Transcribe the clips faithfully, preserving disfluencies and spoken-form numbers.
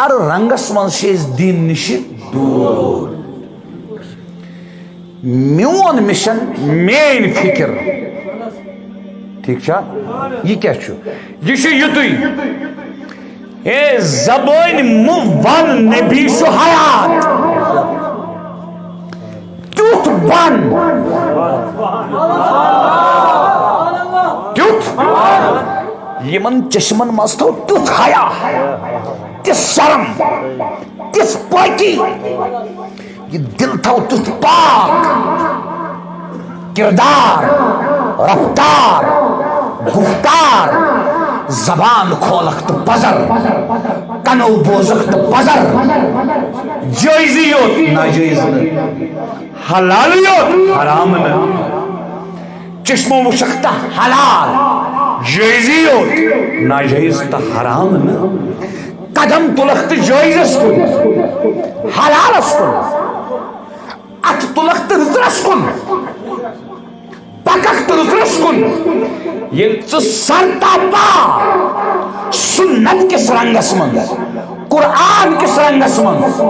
ار رنگس منٛز چھِ أسۍ دین نِش دوٗر۔ میون مِشن، میٲنۍ فِکر، ٹھیک چھا؟ یہِ کیٛاہ چھُ؟ یہِ چھُ یُتُے۔ ہے زبٲنۍ مہٕ ون نبی چھُ حیات۔ تیُتھ بن، تیُتھ، یِمن چشمن منٛز تھاو تیُتھ حیا، تِژھ شرم، تِژھ پٲکی۔ یہِ دِل تھاو تیُتھ پاک، کردار، رفتار، گفتار، زبان کھولکھ تہٕ پزر، کنو بوزکھ تہٕ پزر۔ جٲیزٕے یوت، ناجٲیز نہٕ، حلال یوت، حرام نہٕ۔ چشمو وٕچھکھ تہٕ حلال، جٲیزٕے یوت، ناجٲیز تہٕ حرام نہٕ۔ قدم تُلکھ تہٕ جٲیزس کُن، حلالس کُن۔ اتھٕ تُلکھ تہٕ رٕژرس کُن، پککھ تہٕ رٕژرس کُن۔ ییٚلہِ ژٕ سر تاپا سنت کِس رنگس منٛز، قرآن کِس رنگس منٛز،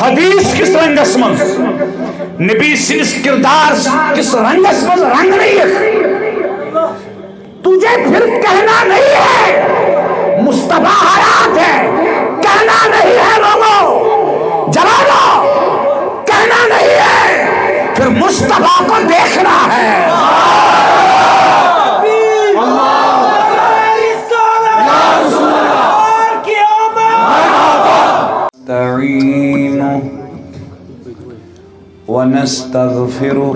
حدیث کِس رنگس منٛز، نبی سٕنٛدِس کردار کِس رنگس منٛز رنگنہٕ یِکھ، تجھے پھر کہنا نہیں ہے مصطفیٰ حیات ہے، کہنا نہیں ہے لوگوں، جوانوں، کہنا نہیں ہے، پھر مصطفیٰ کو دیکھنا ہے۔ نستعينه ونستغفره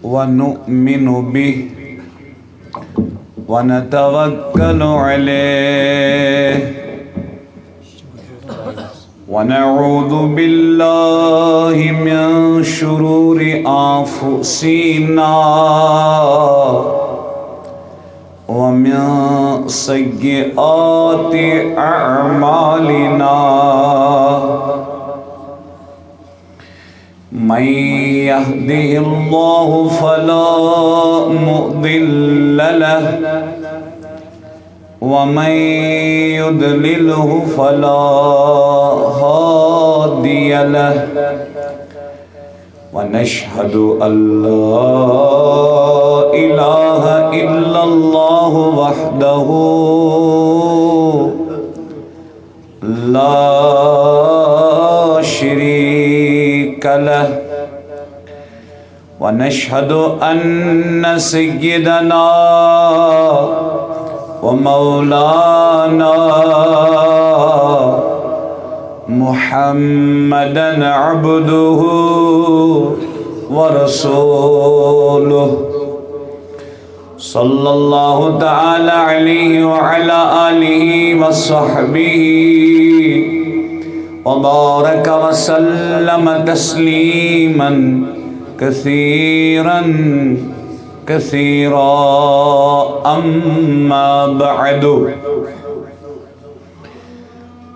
ونؤمن به ونتوكل عليه ونعوذ بالله من شرور أنفسنا ومن سيئات أعمالنا. من يهده الله فلا مضل له ومن يضلله فلا هادي له. ونشهد أن لا إله إلا الله وحده لا شريك له. ونشهد أن سيدنا ومولانا محمدا عبده ورسوله، صلى الله تعالى عليه وعلى آله وصحبه وبارك وسلم تسليما كثيرا كثيرا. أما بعد،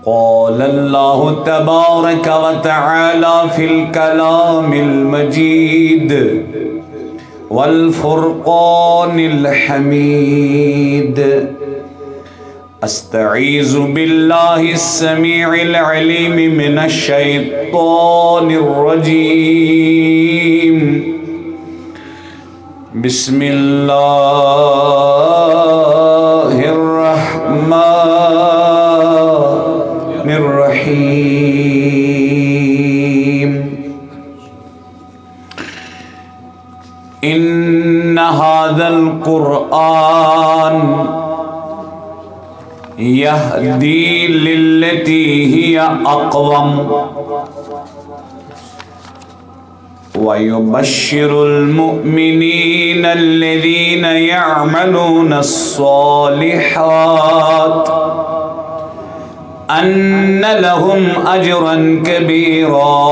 قال الله تبارك وتعالى في الكلام المجيد والفرقان الحميد. أستعيذ بالله السميع العليم من الشيطان الرجيم. بسم الله الرحمن الرحيم. إن هذا القرآن يهدي للتي هي أقوم ويبشر المؤمنين الذين يعملون الصالحات أن لهم أجرا كبيرا.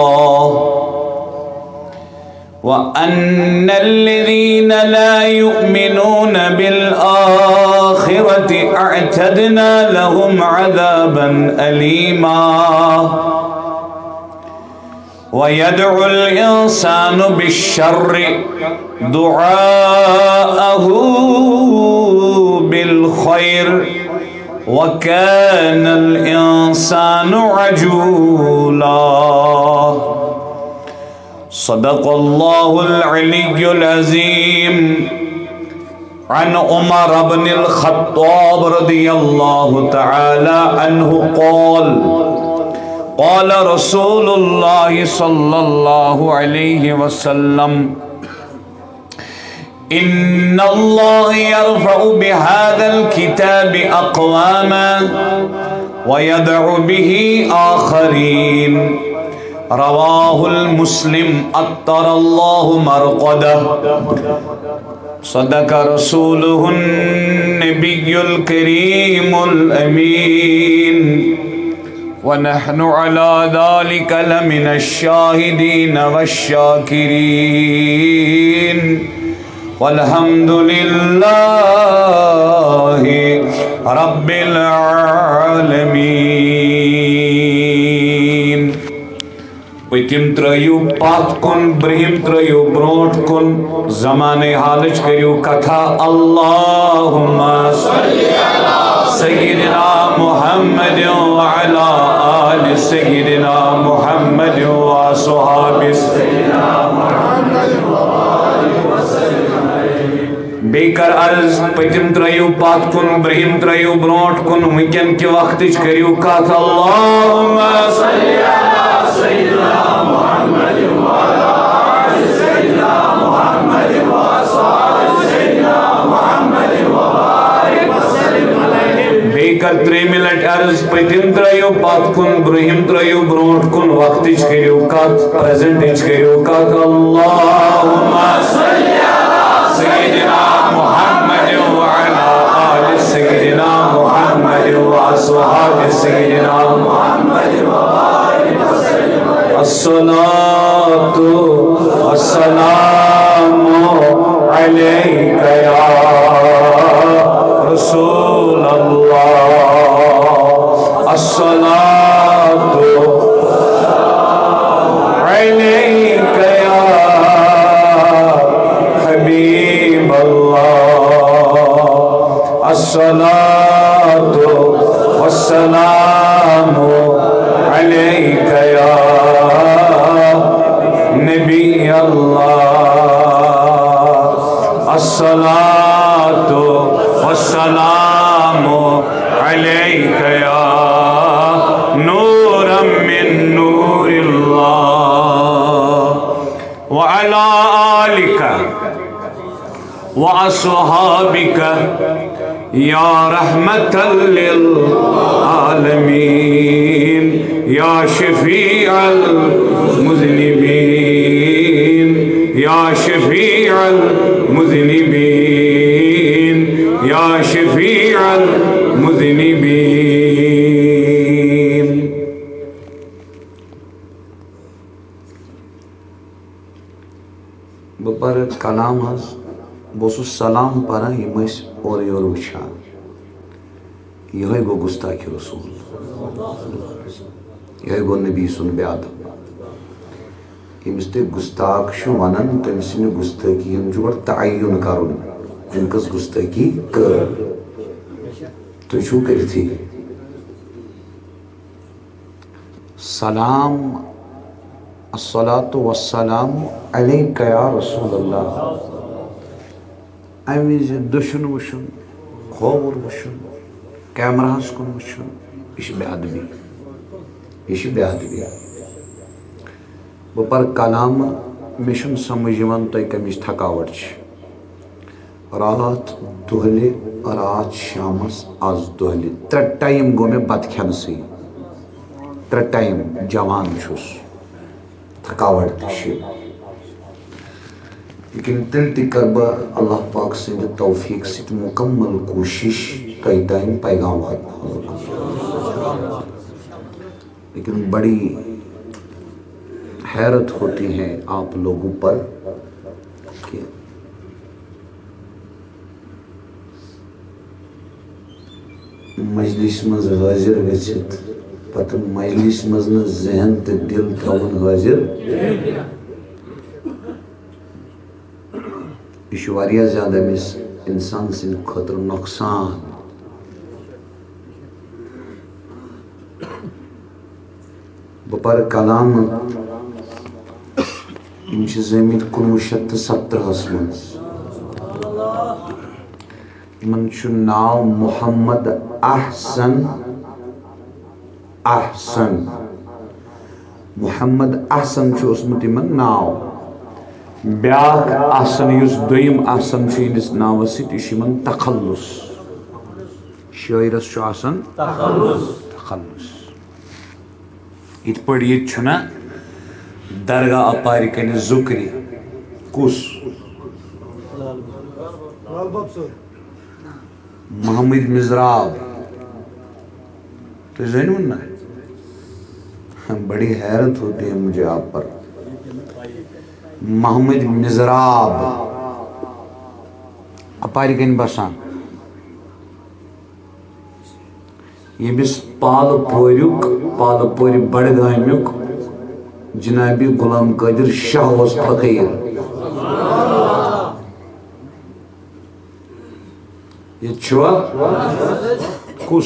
وأن الذين لا يؤمنون بالآخرة أعتدنا لهم عذابا أليما. ويدعو الإنسان بالشر دعاءه بالخير. وكان الإنسان عجولا. صدق الله العلي العظيم. عن عمر بن الخطاب رضي الله تعالى عنه قال: قال رسول الله صلى الله عليه وسلم: إن الله يرفع بهذا الكتاب أقواما ويضع به آخرين. رواه المسلم، أطر الله مرقده. صدق رسوله النبي الكريم الأمين. ونحن على ذلك لمن الشاهدين والشاكرين. والحمد لله رب العالمين. پٔتِم ترٲیِو پتھ کُن، برٛہِم ترٲیِو برٛونٛٹھ کُن، زمانَے حالٕچ کٔرِو کتھا۔ اللهم صل على سيدنا محمد وعلى آل سيدنا محمد وأصحاب سيدنا محمد وآله وسلم۔ بیٚیہِ کر عرض، پٔتِم ترٲیِو پتھ کُن، برٛہِم ترٲیِو برٛونٛٹھ کُن، وٕنکٮ۪ن کہِ وقتٕچ کٔرِو کتھ۔ اللهم صل على سيدنا محمد وعلى آل سيدنا محمد وأصحاب سيدنا محمد وبارك وسلم عليه۔ بیٚیہِ کر ترٛیٚیِمہِ لٹہِ عرض، پٔتِم ترٲیِو پتھ کُن، برٛہِم ترٲیِو برٛونٛٹھ کُن، وقتٕچ کٔرِو کتھ، پریزنٹٕچ کٔرِو کتھ۔ اللهم صل على سيدنا محمد وعلى آل سيدنا محمد وأصحاب سيدنا محمد وبارك وسلم۔ الصلاة والسلام عليك يا رسول الله۔ الصلاة عليك يا حبيب الله۔ الصلاة والسلام عليك يا نبي الله۔ الصلاة والسلام عليك يا نورا من نور الله، وعلى آلك وأصحابك يا رحمة للعالمين، يا شفيع المذنبين، يا شفيع المذنبين، يا شفيع المذنبين۔ بہٕ پَرٕ کلام حظ، بہٕ اوسُس سلام پَران، یِم ٲسۍ اورٕ یورٕ وٕچھان۔ یِہوٚے گوٚو گُستاخِ رسول، یِہوٚے گوٚو نبی سُنٛد بے ادب۔ ییٚمِس تُہۍ گُستاخ چھِو وَنان، تٔمۍ سٕنٛدِ گُستٲخی ہُنٛد چھُ گۄڈٕ تعین کَرُن، أمۍ کٔژ گُستٲخی کٔر۔ تُہۍ چھِو کٔرِتھٕے۔ سلام، الصلاة والسلام علیک یا رسول اللہ۔ اَمہِ وِزِ دٔچھُن وٕچھُن، کھووُر وٕچھُن، کیمراہَس کُن وٕچھُن، یہِ چھِ بے ادبی۔ یہِ چھِ بے ادبی۔ بہٕ پَرٕ کلامہٕ، مےٚ چھُنہٕ سمجھ یِوان تۄہہِ کَمِچ تھکاوٹ چھِ۔ راتھ دۄہلہِ، راتھ شامس، از دۄہلہِ۔ ترٛےٚ ٹایم گوٚو مےٚ بتہٕ کھٮ۪نسٕے۔ ترٛےٚ ٹایم جوان چھُس، تھکاوٹ تہِ چھِ۔ لیکن تیٚلہِ تہِ کرٕ بہٕ اللہ پاک سٕنٛدِ توفیٖق سۭتۍ مُکمل کوٗشِش تۄہہِ تام پیغام واتناونُک۔ لیکن بڑی حیرت ہوتی ہے آپ لوگوں پر کہ مجلس منٛز حٲضِر گٔژھِتھ پتہٕ مجلس منٛز نہٕ ذہن تہٕ دل تھاوُن حٲضِر۔ یہِ چھُ واریاہ زیادٕ أمِس اِنسان سٕنٛدِ خٲطرٕ نۄقصان۔ بہٕ پرٕ کلام، یِم چھِ زٲمٕتۍ کُنوُہ شیٚتھ تہٕ ستترٛہس منٛز۔ یِمن چھُ ناو محمد احسن۔ احسن، محمد احسن چھُ اوسمُت یِمن ناو۔ بیٛاکھ احسن، یُس دوٚیِم احسن چھُ یِہنٛدِس ناوس سۭتۍ، یہِ چھُ یِمن تخلص۔ شٲعرس چھُ آسان تخلص۔ یِتھ پٲٹھۍ ییٚتہِ چھُنہ درگاہ اپارِ کنہِ ذُکرِ۔ کُس؟ محمد مزراب۔ تُہۍ زٲنِوُن نا؟ بڑی حیرت ہوتی ہے مجھے آپ پر۔ محمد مزراب۔ اپارِ کنہِ بسان۔ ییٚمِس پالہٕ پوریُک، پالہٕ پورِ بڈگامیُک جنابِ غلام قادر شاہ اوس فقیٖر۔ ییٚتہِ چھُوا؟ کُس؟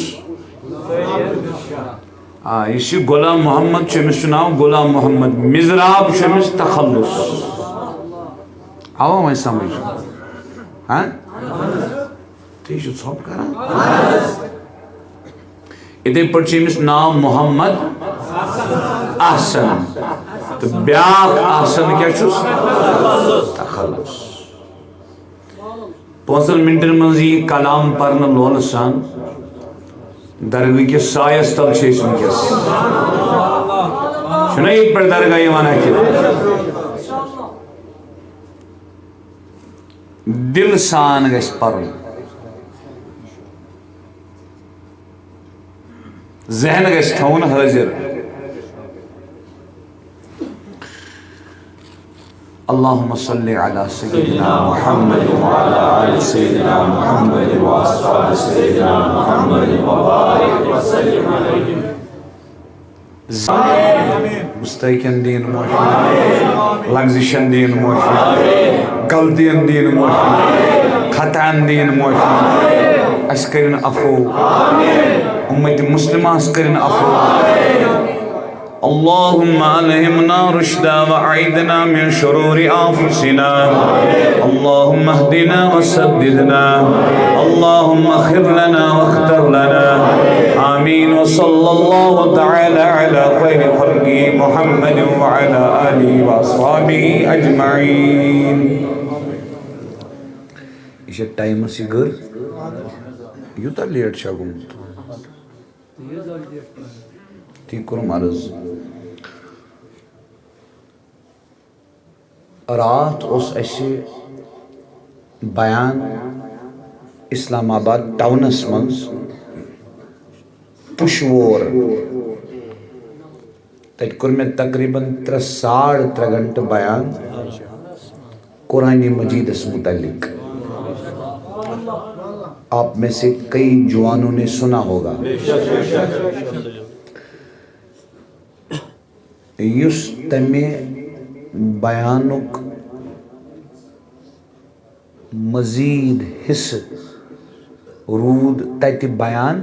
آ، یُس یہِ غلام محمد چھُ، أمِس چھُ ناو غلام محمد۔ مزراب چھُ أمِس تخلص۔ آوا وۄنۍ سمجھ؟ ہاں؟ تُہۍ چھِو ژھۄپ کران؟ یِتھَے پٲٹھۍ چھُ أمِس ناو محمد احسن۔ تہٕ بیٛاکھ احسن کیٛاہ چھُس؟ تخلص۔ پانٛژن منٹن منٛز یی کلام پرنہٕ لولہٕ سان۔ درگاہ کِس سایس تل چھِ أسۍ وٕنکیٚس۔ چھُنہ ییٚتہِ پٮ۪ٹھ درگاہ یِوان اَتھِ؟ دِل سان گژھِ پرُن۔ ذہن گژھِ تھاوُن حٲضِر۔ اللهم صل على سيدنا محمد وعلى آل سيدنا محمد وأصحاب سيدنا محمد وبارك وسلم عليهم۔ مستحقن دین معافی، لغزشن دین معافی، غلطین دین معافی، خطاہن دین معافی۔ اسہِ کٔرِن عفو۔ امت مسلمہ ہس کٔرِن عفو۔ اللهم ألهمنا رشدا وأعذنا من شرور أنفسنا۔ اللهم اهدنا وسددنا۔ اللهم اغفر لنا واختر لنا۔ آمين۔ وصلى الله تعالى على خير خلقه محمد وعلى آله وأصحابه أجمعين۔ یہِ چھےٚ ٹایمَس یہِ گٔر، یوٗتاہ لیٹ چھا گوٚمُت؟ تی کوٚرُم عرض۔ راتھ اوس اَسہِ بیان اسلام آباد ٹاونس منٛز پُشوور۔ تَتہِ کوٚر مےٚ تقریباً ترٛےٚ، ساڑ ترٛےٚ گھنٹہٕ بیان قرآن مجیدس متعلق۔ آپ میں سے کئی جوانوں نے سنا ہوگا۔ یُس تَمہِ بیانُک مزید حصہٕ روٗد تَتہِ بیان۔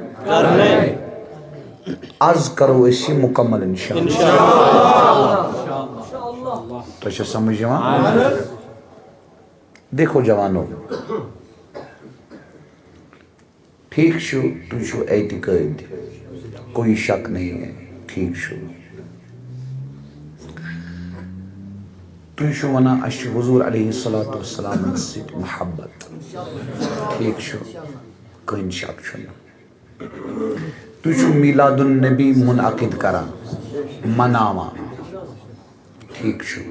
از کرو أسۍ یہِ مُکمل انشاءاللہ۔ تۄہہِ چھا سمجھ یِوان؟ دیکھو جوانو، ٹھیٖک چھُ، تُہۍ چھِو اعتقٲدۍ، کوئی شک نہیں ہے، ٹھیٖک چھُ۔ تُہۍ چھِو وَنان، اَسہِ چھُ حضور علیہ الصلوۃ والسلامَن سۭتۍ محبت، ٹھیٖک چھُ، کٕہٕنۍ شک چھُنہٕ۔ تُہۍ چھِو میلاد النبی منعقد کران، مناوان، ٹھیٖک چھُ۔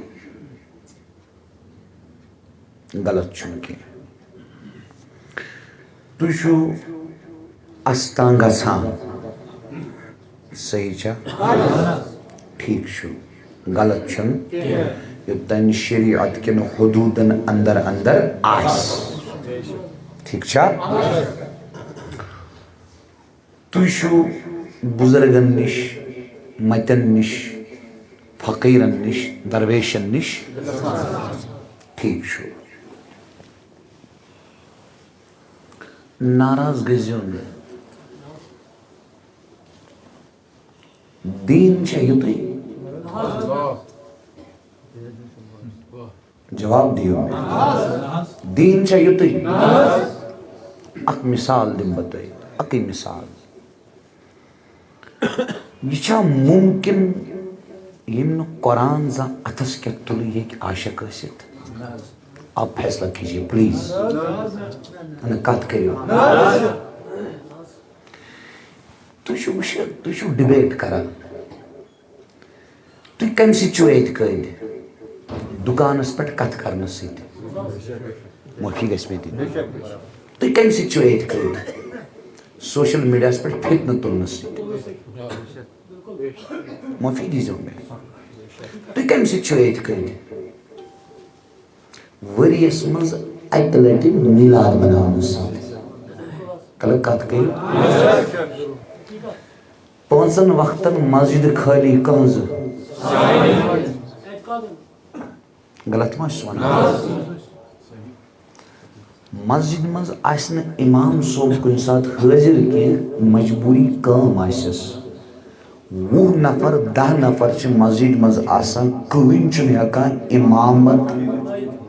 غلط چھُنہٕ کینٛہہ۔ تُہۍ چھِو اَستان گژھان، صحیح چھا؟ ٹھیٖک چھُ، غلط چھُنہٕ۔ یوٚتام شریعت کٮ۪ن حدوٗدن اندر اندر آسہِ، ٹھیٖک چھا؟ تُہۍ چھِو بُزرگن نِش، مَتٮ۪ن نِش، فقیٖرن نِش، درویشن نِش۔ ٹھیٖک چھُ۔ ناراض گٔژھۍزیو نہٕ۔ دیٖن چھا یُتُے؟ جواب دِیِو مےٚ۔ دیٖن چھا یُتُے؟ اکھ مثال دِمہٕ بہٕ تۄہہِ، اَکٕے مثال۔ یہِ چھا مُمکِن ییٚمۍ نہٕ قرآن زانٛہہ اَتھس کٮ۪تھ تُلٕے ہیٚکہِ عاشق ٲسِتھ؟ آپ فیصلہ کیجیے پلیز۔ نہ، کتھ کٔرِو۔ تُہۍ چھِو وٕچھان، تُہۍ چھِو ڈِبیٹ کران۔ تُہۍ کَمہِ سۭتۍ چھِو اعتقٲدۍ؟ دُکانَس پٮ۪ٹھ کَتھ کَرنہٕ سۭتۍ۔ معٲفی گژھِ مےٚ دِنۍ۔ تُہۍ کَمہِ سۭتۍ چھِو اعتقٲدۍ؟ سوشل میڈیاہَس پٮ۪ٹھ فتنہٕ تُلنہٕ سۭتۍ۔ معٲفی دیٖزیو مےٚ۔ تُہۍ کَمہِ سۭتۍ چھِو اعتقٲدۍ؟ ؤریَس منٛز اَکہِ لَٹہِ میٖلاد مَناونہٕ سۭتۍ۔ کَلہٕ کَتھ کٔرِو۔ پانٛژن وقتن مسجد خٲلی کٕہٕنٛزٕ؟ غلط ما چھُس وَنان؟ مسجد منٛز آسہِ نہٕ امام صٲب کُنہِ ساتہٕ حٲضِر کینٛہہ، مجبوٗری کٲم آسٮ۪س۔ وُہ نفر، دَہ نفر چھِ مسجد منٛز آسان، کٕہٕنۍ چھُنہٕ ہٮ۪کان امامت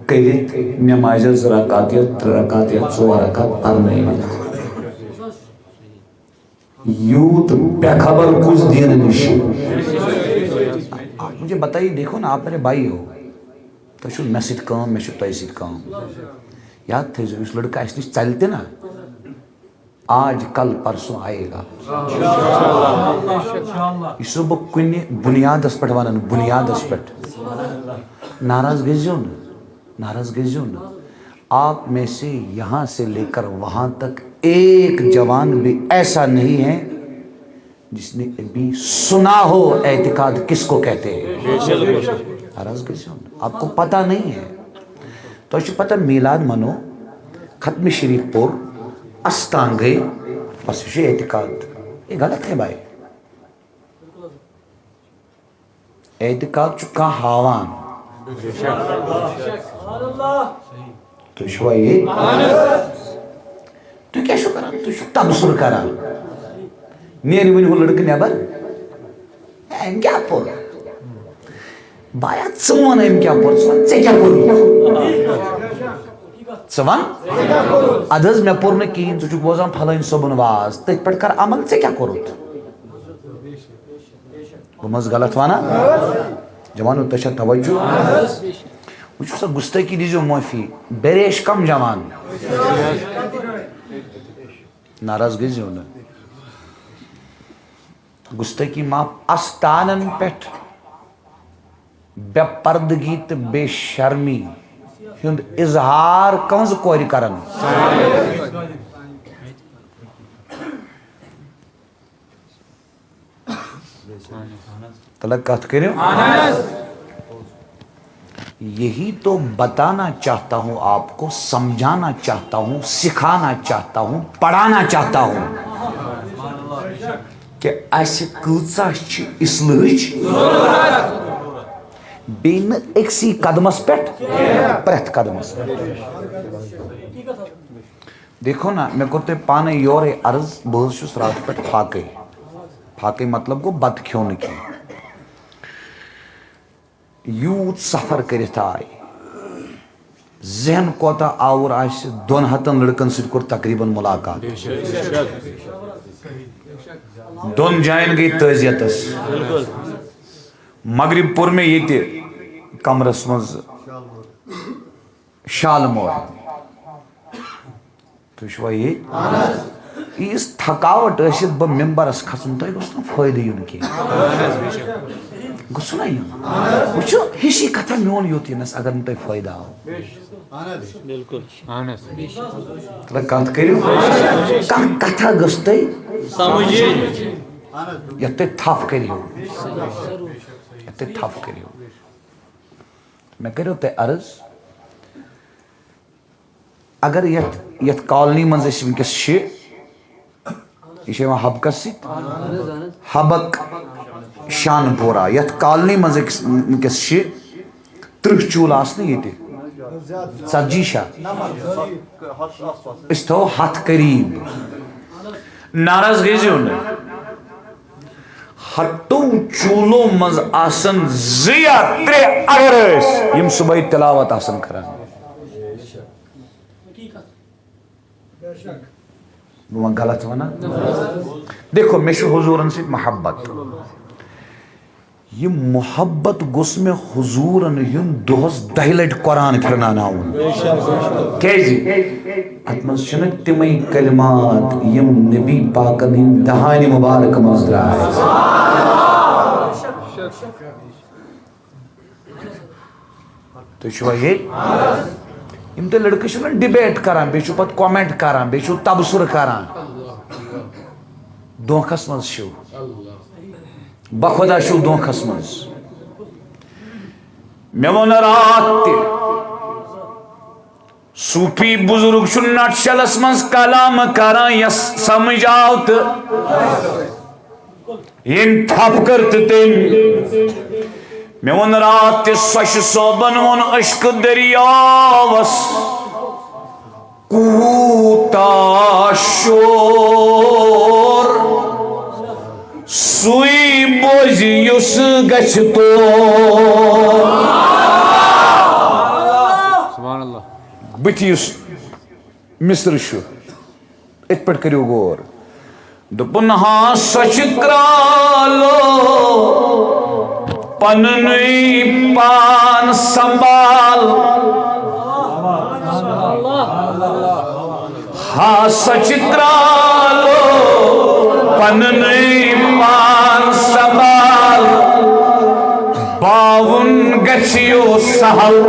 کٔرِتھ، نمازِ زٕ رکعت یا ترٛےٚ رکعت یا ژور رکعت پرنٲوِتھ۔ یوٗت بے خبر کُس دیٖنہٕ نِش؟ آپ مجھے بتائیے، دیکھو نا، آپ میرے بھائی ہو، تۄہہِ چھُو مےٚ سۭتۍ کٲم، مےٚ چھُ تۄہہِ سۭتۍ کٲم۔ یاد تھٲیزیو، یُس لڑکہٕ اَسہِ نِش ژَلہِ تہِ نا، آج کل پرسوں آئے گا۔ یہِ چھُسو بہٕ کُنہِ بُنیادَس پٮ۪ٹھ وَنان، بُنیادَس پٮ۪ٹھ۔ ناراض گٔژھۍزیو نہٕ۔ ناراض گٔژھۍزیو نہٕ۔ آپ میں سے یہاں سے لے کر وہاں تک ایک جوان بھی ایسا نہیں ہے جس نے ابھی سنا ہو اعتقاد کس کو کہتے ہیں۔ ناراض گٔژھۍزیو نہٕ۔ آپ کو پتہ نہیں ہے۔ تۄہہِ چھُ پتہ میٖلاد منو، ختم شریف پوٚر، استان گٔے، بس یہِ چھُ اعتقاد۔ یہ غلط ہے بھائی۔ اعتقاد چھُ کانٛہہ ہاوان۔ تُہۍ چھِوا ییٚتہِ؟ تُہۍ کیٛاہ چھِو کران؟ تُہۍ چھِو تبصرٕ کران۔ نیرِ وۄنۍ ہُہ لڑکہٕ نٮ۪بر۔ ہے، أمۍ کیٛاہ پوٚر؟ بایا، ژٕ وَن أمۍ کیٛاہ پوٚر؟ ژٕ وَن، ژےٚ کیٛاہ پوٚرمُت؟ ژٕ وَن؟ اَدٕ حظ، مےٚ پوٚر نہٕ کِہیٖنۍ۔ ژٕ چھُکھ بوزان فلٲنۍ صٲبُن واز، تٔتھۍ پٮ۪ٹھ کر عمل، ژےٚ کیٛاہ کوٚرُتھ؟ بہٕ مہ حظ غلط وَنان؟ جوانو، تۄہہِ چھا توجہ؟ وٕچھِو سا، گُستٲخی دیٖزیو معٲفی، بے ریش کم جوان۔ ناراض گٔژھۍزیو نہٕ۔ گُستٲخی معاف، استانن پٮ۪ٹھ بے پردگی تہٕ بے شرمی ہُنٛد اظہار کٕہٕنٛزٕ کورِ کرن؟ تلہ کتھ کٔرِو۔ یہی تو بتانا چاہتا ہوں آپ کو، سمجھانا چاہتا ہوں، سکھانا چاہتا ہوں، پڑھانا چاہتا ہوں کہ اسہِ کۭژاہ چھِ اصلٲحٕچ۔ بیٚیہِ نہٕ أکسٕے قدمس پٮ۪ٹھ، پرٛٮ۪تھ قدمس پٮ۪ٹھ۔ دیکھو نا، مےٚ کوٚر تۄہہِ پانے یورے عرض، بہٕ حظ چھُس راتہٕ پٮ۪ٹھ فاقے۔ فاقے مطلب گوٚو بتہٕ کھیوٚو نہٕ کینٛہہ۔ یوٗت سفر کٔرِتھ آے، ذہن کوتاہ آوُر آسہِ، دۄن ہتن لڑکن سۭتۍ کوٚر تقریباً ملاقات۔ دۄن جاین گٔے تعزیتس۔ مغرب پوٚر مےٚ ییٚتہِ کمرس منٛز شالمور۔ تُہۍ چھِوا ییٚتہِ؟ ییٖژ تھکاوٹ ٲسِتھ بہٕ ممبرس کھسُن، تۄہہِ گوٚژھ نہٕ فٲیدٕ یُن کینٛہہ۔ گوٚژھ نہ یُن۔ وٕچھِو، ہِشی کتھا میون یوت یِنس اگر نہٕ تۄہہِ فٲیدٕ آو۔ بالکل۔ تہٕ کتھ کٔرِو، کانٛہہ کتھا گٔژھ تۄہہِ سمجھ یِنۍ۔ یتھ تۄہہِ تھپھ کٔرِو، یتھ تۄہہِ تھپھ کٔرِو۔ مےٚ کٔرِو تۄہہِ عرض، اگر یتھ، یتھ کالنی منٛز أسۍ وٕنکیٚس چھِ، یہِ چھِ یِوان حبکس سۭتۍ، حبک شان پورہ، یتھ کالنی منٛز أکِس وٕنکیٚس چھِ تٕرٛہ چوٗلہٕ آسنہٕ ییٚتہِ، ژتجی چھا؟ أسۍ تھاوو ہتھ قریب۔ ناراض گٔژھۍزیو نہٕ۔ ہتو چولو منٛز آسن زٕ یا ترٛےٚ اگر ٲسۍ یِم صبحٲے تلاوت آسن کران۔ بہٕ ما غلط وَنان؟ دیکھو، مےٚ چھُ حضوٗرن سۭتۍ محبت۔ یہِ محبت گوٚژھ مےٚ حضوٗرن یُن دۄہس دَہہِ لٹہِ قرآن پھِرناوناوُن۔ کیازِ؟ اتھ منٛز چھِنہٕ تِمے کلمات یِم نبی پاکن ہٕنٛدۍ دہانہِ مبارک منٛز درٛاے۔ تُہۍ چھِوا ییٚتہِ؟ یِم تُہۍ لٔڑکہٕ چھِو نہ ڈِبیٹ کران، بیٚیہِ چھِو پتہٕ کمنٹ کران، بیٚیہِ چھِو تبصرٕ کران۔ دھوکھس منٛز چھِو۔ بخدا چھِو دھوکھس منٛز۔ مےٚ ووٚن راتھ تہِ، صوفی بزرگ چھُ نٹ شلس منٛز کلام کران، یس سمجھ آو تہٕ ییٚمۍ تھپھ کٔر تہٕ تٔمۍ۔ مےٚ ووٚن راتھ تہِ سۄچھِ صٲبن ووٚن عشقہٕ دٔریاوس، کوٗتاہ شور سُے بوزِ یُس گژھِ تور۔ سبحان اللہ۔ بٕتھِ یُس مصرٕ چھُ، أتھۍ پٮ۪ٹھ کٔرِو غور۔ دوٚپُن، ہاں، سۄچھِ کرٛالو پننُے پان سنبھال۔ ہاں، سۄچھِ کرٛالو پننُے پان سنبھال۔ باوُن گژھِ یو سہل۔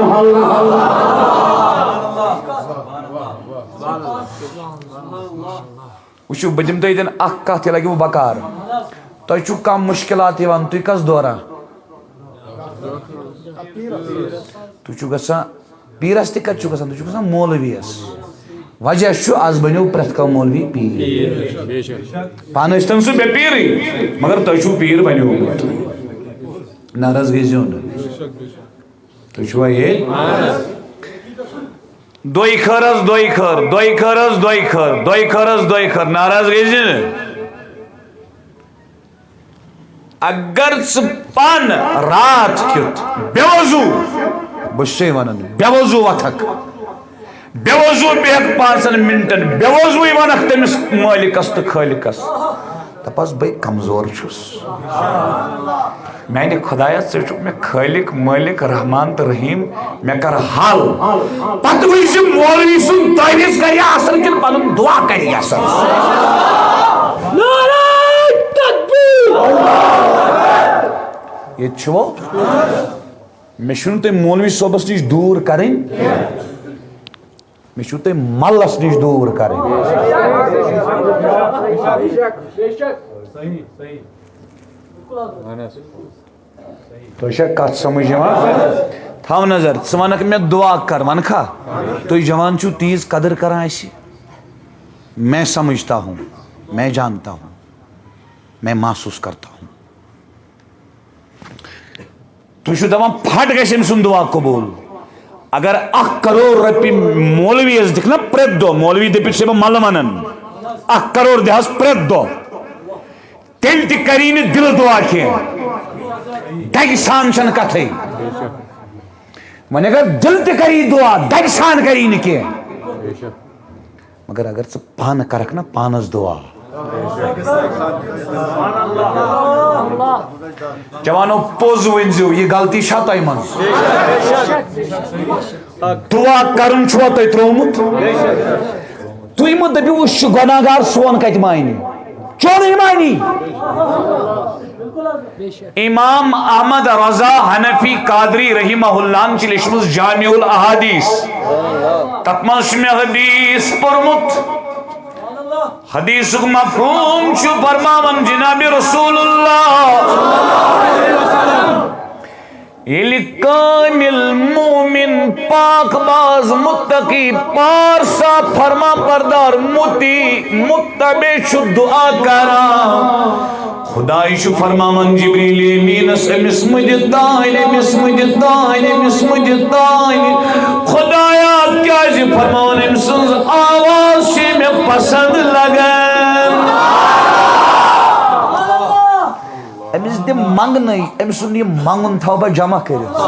وٕچھِو، بہٕ دِمہٕ تۄہہِ ییٚتٮ۪ن اکھ کتھ، یہِ لگہِ وۄنۍ بکار۔ تۄہہِ چھُو کانٛہہ مُشکِلات یِوان، تُہۍ کس دوران؟ تُہۍ چھِو گژھان پیٖرس تہِ، کتہِ چھِو گژھان؟ تُہۍ چھِو گژھان مولویس۔ وجہ چھُ، از بنیو پرٛٮ۪تھ کانٛہہ مولوی پیٖر۔ پانہٕ ٲسۍتن سُہ بے پیٖرٕے، مگر تۄہہِ چھُو پیٖر بنیومُت۔ ناراض گٔژھۍزیو نہٕ۔ تُہۍ چھِوا ییٚتہِ؟ دۄیہِ خٲر حظ، دۄیہِ خٲر، دۄیہِ خٲر حظ، دۄیہِ خٲر، دۄیہِ خٲر حظ، دۄیہِ خٲر، ناراض گٔژھۍ زِ نہٕ۔ اگر ژٕ پانہٕ راتھ کیُتھ بے وضو، بہٕ چھُسے وَنان، بے وضو وۄتھکھ، بے وضو بیٚہکھ پانٛژن مِنٹن، بے وضوٕے وَنکھ تٔمِس مٲلِکس تہٕ خٲلِقس، دَپس، بٔے کمزور چھُس۔ میانہِ خۄدایا، ژٕ چھُکھ مےٚ خٲلِق، مٲلِک، رحمان تہٕ رحیٖم، مےٚ کر حل۔ پتہٕ وٕچھ زِ مولوی سُنٛد تعویٖذ کرِ اثر کِنہٕ پنُن دُعا کرِ اثر۔ نعرہ تکبیر۔ ییٚتہِ چھُو، مےٚ چھُنہٕ تۄہہِ مولوی صٲبس نِش دوٗر کرٕنۍ۔ مےٚ چھُو تۄہہِ مَلَس نِش دوٗر کَرٕنۍ۔ تۄہہِ چھا کَتھ سَمٕجھ یِوان؟ تھاو نظر، ژٕ وَنَکھ مےٚ دُعا کَر، وَنکھا؟ تُہۍ جوان چھِو تیٖژ قدٕر کَران اَسہِ۔ میں سمجھتا ہوں، میں جانتا ہوں، میں محسوس کرتا ہوں۔ تُہۍ چھِو دَپان پھٹ گژھِ أمۍ سُنٛد دُعا قبوٗل۔ اگر اکھ کرور رۄپیہِ مولویَس دِکھ نا پرٛٮ۪تھ دۄہ، مولوی دٔپِتھ چھُسے بہٕ مَلہٕ وَنان، اکھ کرور دِہَس پرٛٮ۪تھ دۄہ، تیٚلہِ تہِ کَری نہٕ دِلہٕ دُعا کینٛہہ۔ دَگہِ سان چھَنہٕ کَتھٕے۔ وۄنۍ اگر دِلہٕ تہِ کَری دُعا، دَگہِ سان کَری نہٕ کینٛہہ۔ مگر اگر ژٕ پانہٕ کرکھ نا پانس دعا۔ جوانو، پوٚز ؤنۍزیو، یہِ غلطی چھا تۄہہِ منٛز؟ دعا کرُن چھُوا تۄہہِ ترٛوومُت؟ تُہۍ مہٕ دٔپِو، أسۍ چھِ گۄناہ گار، سون کتہِ مانہِ؟ چونٕے مانہِ۔ امام احمد رضا حنفی قادری رحمہ اللہ ہن چھِ لیچھمٕژ جامع الاحادیث۔ تتھ منٛز چھُ مےٚ حدیث پوٚرمُت۔ حدیثُک مفہوم چھُ فرماوان جناب رسول اللہ، ییٚلہِ کامل مومن، پاک باز، متقی، پارسا، فرما بردار، مطیع، متبع چھُ دعا کران، خداے چھُ فرماوان جبریل امیٖنس، أمِس مہٕ دِ دانہِ، أمِس مہٕ دِ دانہِ، أمِس مہٕ دِ دانہِ۔ خدایا، کیازِ فرماوان أمۍ سٕنٛز آواز چھِ مےٚ پسند لگان۔ أمِس دِ منٛگنَے، أمۍ سُنٛد یہِ منٛگُن تھاوٕ بہٕ جمع کٔرِتھ۔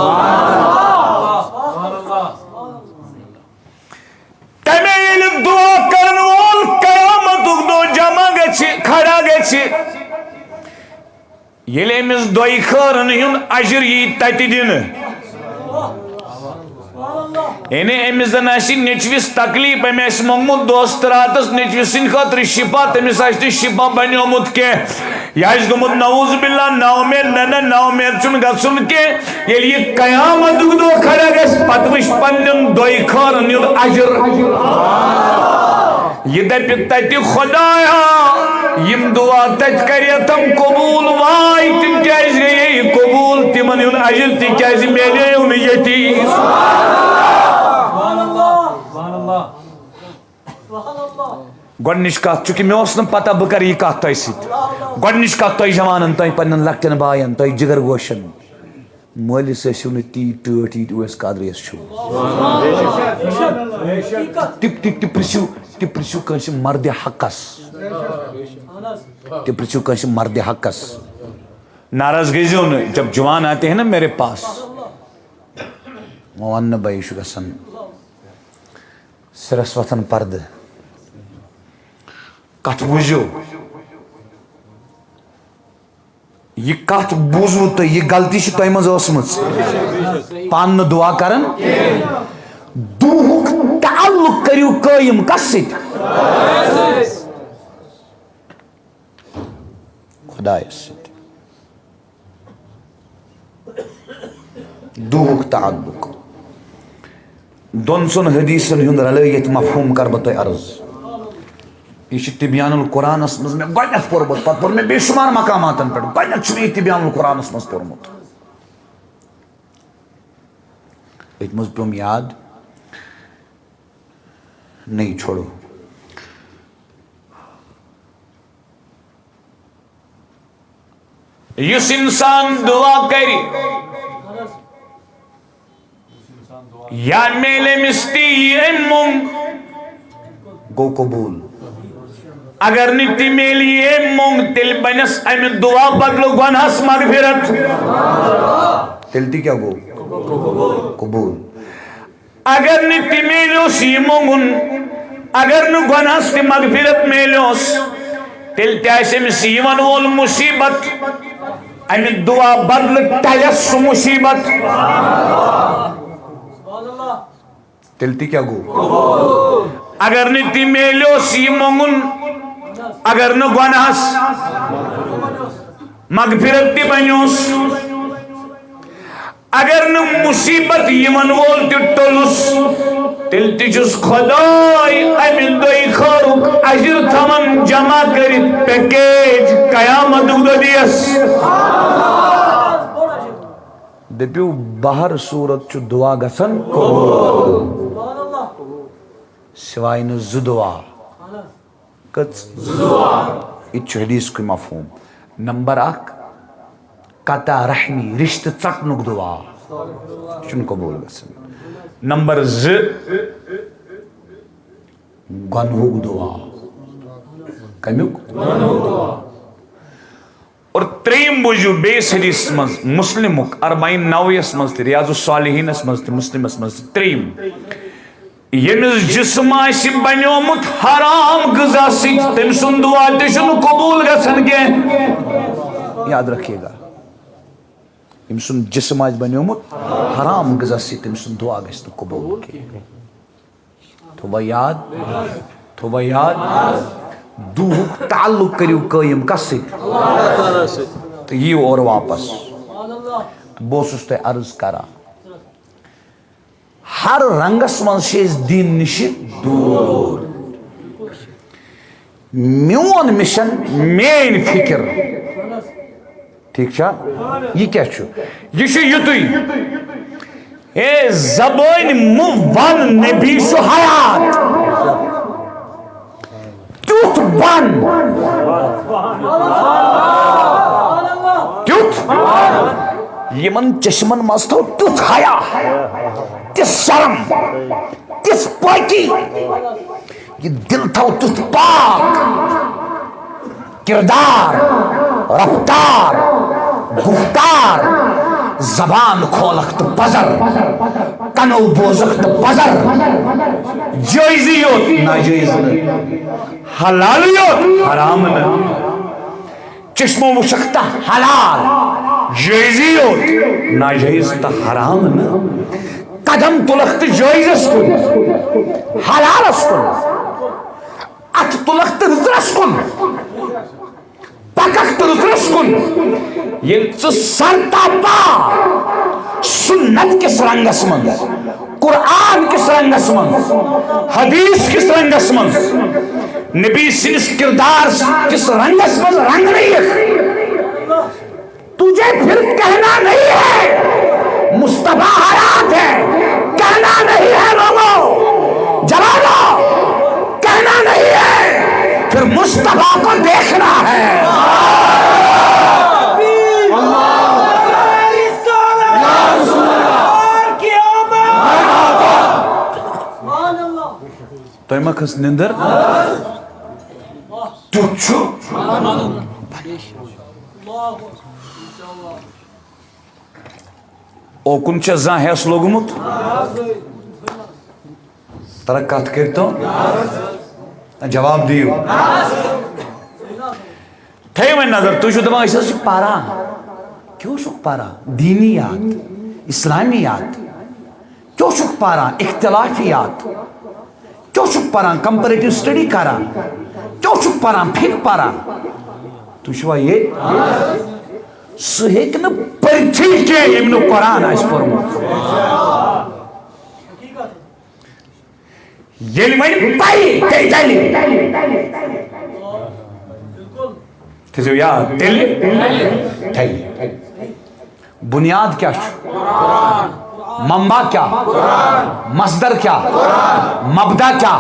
تَمے ییٚلہِ دُعا کَرَن وول قیامتُک دۄہ جمع گژھِ، کھڑا گژھِ، ییٚلہِ أمِس دۄیہِ خٲرَن ہُنٛد اجر یی تَتہِ دِنہٕ، یعنی أمِس زَن آسہِ نیٚچوِس تکلیٖف، أمۍ آسہِ موٚنگمُت دوست راتَس نیٚچوِ سٕنٛدِ خٲطرٕ شِفا، تٔمِس آسہِ نہٕ شِفا بَنیومُت کینٛہہ، یہِ آسہِ گوٚمُت نعوذ باللہ نااُمید۔ نہ، نہ، نااُمید چھُنہٕ گژھُن کینٛہہ۔ ییٚلہِ یہِ قیامتُک دۄہ کھڑا گژھِ، پتہٕ وٕچھ پننٮ۪ن دۄیہِ خٲرن ہُنٛد اجر۔ یہِ دپہِ تتہِ، "خدایا، یِم دعا تتہِ کریتھم قبول، واے، تِم کیازِ گٔیے قبول؟ تِمن ہُنٛد اجر تہِ کیازِ میلیو نہٕ ییٚتی؟" گۄڈنِچ کتھ چھُ کہِ مےٚ اوس نہٕ پتہ بہٕ کرٕ یہِ کتھ تۄہہِ سۭتۍ۔ گۄڈنِچ کتھ تۄہہِ جوانن، تۄہہِ پننٮ۪ن لۄکٹٮ۪ن باین، تۄہہِ جگر گوشن، مٲلِس ٲسِو نہٕ تی ٹٲٹھۍ ییٖتۍ اویس قادریَس چھِو۔ تہِ، تہِ، تہِ پرٛژھِو، تہِ پرٛژھِو کٲنٛسہِ مردِ حقس۔ تہِ پرٛژھِو کٲنٛسہِ مردِ حقس۔ ناراض گٔژھۍزیو نہٕ، جب جوان آتے ہیں نا میرے پاس، وۄنۍ وَنہٕ نہٕ بہٕ، یہِ چھُ گژھان سِرَس وۄتھان پردٕ۔ کتھ بوٗزِو۔ یہِ کتھ بوٗزوٕ تۄہہِ، یہِ غلطی چھِ تۄہہِ منٛز ٲسمٕژ۔ پانہٕ نہٕ دُعا کران۔ دُعہُک تعلق کٔرِو قٲیِم کس سۭتۍ؟ خۄدایس سۭتۍ۔ دُعہُک تعلق۔ دۄن ژۄن حدیثن ہُنٛد رلٲوِتھ مفہوم کرٕ بہٕ تۄہہِ عرض۔ یہِ چھُ تبیان القرآنس منٛز مےٚ گۄڈٕنٮ۪تھ پوٚرمُت، پتہٕ پوٚر مےٚ بے شمار مقاماتن پٮ۪ٹھ۔ گۄڈٕنٮ۪تھ چھُ مےٚ یہِ تبیان القرآنس منٛز پوٚرمُت۔ أتھۍ منٛز پیوٚم یاد، نہیں چھوڑو۔ یُس انسان دعا کرِ، یا میلہِ أمِس تہِ یہِ أمۍ موٚنگ، گوٚو قبول۔ اگر نہٕ تہِ میلہِ یہِ أمۍ موٚنگ، تیٚلہِ بنٮ۪س امہِ دعا بدلہٕ گۄنہس مغفرت۔ تیٚلہِ تہِ کیٛاہ گوٚو؟ قبول۔ اگر نہٕ تہِ میلیوس یہِ مۄنگُن، اگر نہٕ گۄناہس تہِ مغفرت میلیوس، تیٚلہِ تہِ آسہِ أمِس یِوان وول مُصیبت، اَمہِ دُعا بدلہٕ ٹلٮ۪س سُہ مُصیبت۔ تیٚلہِ تہِ کیٛاہ گوٚو؟ اگر نہٕ تہِ میلیوس یہِ مۄنگُن، اگر نہٕ گۄناہس مغفرت تہِ بنیوس، اگر نہٕ مُصیبت یِمن وول تہِ ٹوٚلُس، تیٚلہِ تہِ چھُس خۄداے اَمہِ دۄیہِ خٲرُک اجر تھاوان جمع کٔرِتھ پیکیج قیامتُک دۄہ دِیَس۔ دٔپِو، بہر صوٗرت چھُ دُعا گژھان قبوٗل، سوائے نہٕ زٕ دُعا۔ کٔژ؟ یہِ تہِ چھُ حدیثُک مفہوم۔ نمبر اکھ، قطع رحمی، رشتہٕ ژٹنُک دُعا، یہِ چھُنہٕ قبوٗل گژھان۔ نمبر زٕ، گۄنہُک دُعا۔ کمیُک؟ اور ترٛیٚیِم بوٗزِو بیٚیِس حدیثس منٛز، مسلمُک، اربعین نوویَس منٛز تہِ، ریاض الصالحینس منٛز تہِ، مسلمس منٛز تہِ، ترٛیٚیِم، ییٚمِس جسم آسہِ بنیومُت حرام غذا سۭتۍ، تٔمۍ سُنٛد دُعا تہِ چھُنہٕ قبوٗل گژھان کینٛہہ۔ یاد رکھیے گا، ییٚمۍ سُنٛد جسم آسہِ بنیومُت حرام غذا سۭتۍ، تٔمۍ سُنٛد دُعا گژھِ نہٕ قبوٗل کینٛہہ۔ تھوبا یاد؟ تھوبا یاد؟ دُعہُک تعلق کٔرِو قٲیِم کس سۭتۍ؟ تہٕ یِیِو اورٕ واپس۔ بہٕ اوسُس تۄہہِ عرض کران، ہر رنگس منٛز چھِ أسۍ دیٖن نِشہِ دوٗر۔ میون مِشن، میٲنۍ فِکر، ٹھیک چھا؟ یہِ کیٛاہ چھُ؟ یہِ چھُ یُتُے۔ اے زبٲنۍ مہٕ ون نبی چھُ حیات۔ تیُتھ بن۔ تیُتھ۔ یِمن چشمن منٛز تھاو تیُتھ حیا، تِژھ شرم، تِژھ پٲکی۔ یہِ دِل تھاو تیُتھ پاک، کردار، رفتار، گفتار، زبان کھولکھ تہٕ پزر، کنو بوزکھ تہٕ پزر۔ جٲیزٕے یوت، ناجٲیز نہٕ۔ حلالٕے یوت، حرام نہٕ۔ چشمو وٕچھکھ تہٕ حلال، جٲیزٕے یوت، ناجٲیز تہٕ حرام نہٕ۔ قدم تُلکھ تہٕ جٲیزس کُن، حلالس کُن۔ اتھٕ تُلکھ تہٕ رٕژرس کُن۔ پککھ تہٕ رٕژرس کُن۔ ییٚلہِ ژٕ سر تہٕ پا سنت کِس رنگس منٛز، قرآن کِس رنگس منٛز، حدیث کِس رنگس منٛز، نبی سٕنٛدِس کردار کِس رنگس منٛز رنگنہٕ یِکھ، تجھے پھر کہنا نہیں ہے، مصطفیٰ حیات ہے، کہنا نہیں ہے لوگوں، جوانوں، کہنا نہیں ہے، پھر مصطفیٰ کو دیکھنا ہے۔ تۄہہِ ما کھٔژ نِندٕر؟ تیُتھ چھُ۔ اوکُن چھا زانٛہہ ہٮ۪س لوٚگمُت؟ ترا کتھ کٔرۍتو۔ جواب دِیِو۔ تھٲیِو وۄنۍ نظر، تُہۍ چھِو دَپان أسۍ حظ چھِ پَران۔ کیٛاہ چھُکھ پَران؟ دیٖنیات، اِسلامیات۔ کیٛاہ چھُکھ پَران؟ اختلافیات۔ کیٛاہ چھُکھ پَران؟ Comparative study کران۔ کیٛاہ چھُکھ پَران؟ فقہ پَران۔ تُہۍ چھِوا ییٚتہِ؟ سُہ ہیٚکہِ نہٕ پٔرتھٕے کینٛہہ، ییٚمۍ نہٕ قرآن آسہِ پوٚرمُت۔ ییٚلہِ وۄنۍ پَرِ، تیٚلہِ چَلہِ۔ تھٲیزیو یاد، تیٚلہِ چَلہِ۔ بُنیاد کیٛاہ چھُ؟ منبع کیٛاہ؟ مصدر کیٛاہ؟ مبدأ کیٛاہ؟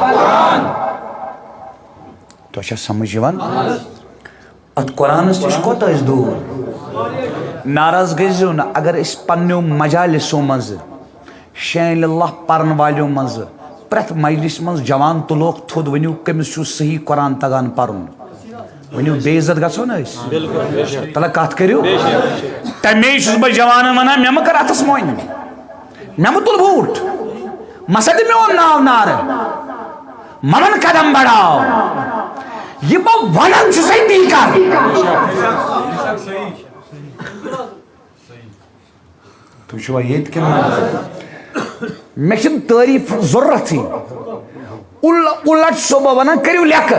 تۄہہِ چھا سمجھ یِوان؟ اتھ قرآنس نِش کوتاہ ٲسۍ دوٗر؟ ناراض گٔژھۍزیو نہٕ، اگر أسۍ پننیو مجالسو منٛزٕ شین اللہ پرن والیو منٛزٕ پرٛٮ۪تھ مجلس منٛز جوان تُلوکھ تھوٚد، ؤنِو کٔمِس چھُ صحیح قرآن تگان پرُن؟ ؤنِو، بے عزت گژھو نہٕ أسۍ؟ تلہ کتھ کٔرِو۔ تمے چھُس بہٕ جوانن ونان، مےٚ مہ کر اتھس مۄنۍ۔ مےٚ مہ تُل بوٗٹھ، مہ سا دِ میون ناو نارٕ، مہ وَن قدم بڑاو۔ یہِ بہٕ وَنان چھُسَے تی کر۔ تُہۍ چھِوا ییٚتہِ کِنہٕ نہ؟ مےٚ چھِنہٕ تعریٖف ضروٗرتھٕے۔ اُل-، اُلٹ چھُسو بہٕ وَنان، کٔرِو لیکھٕ۔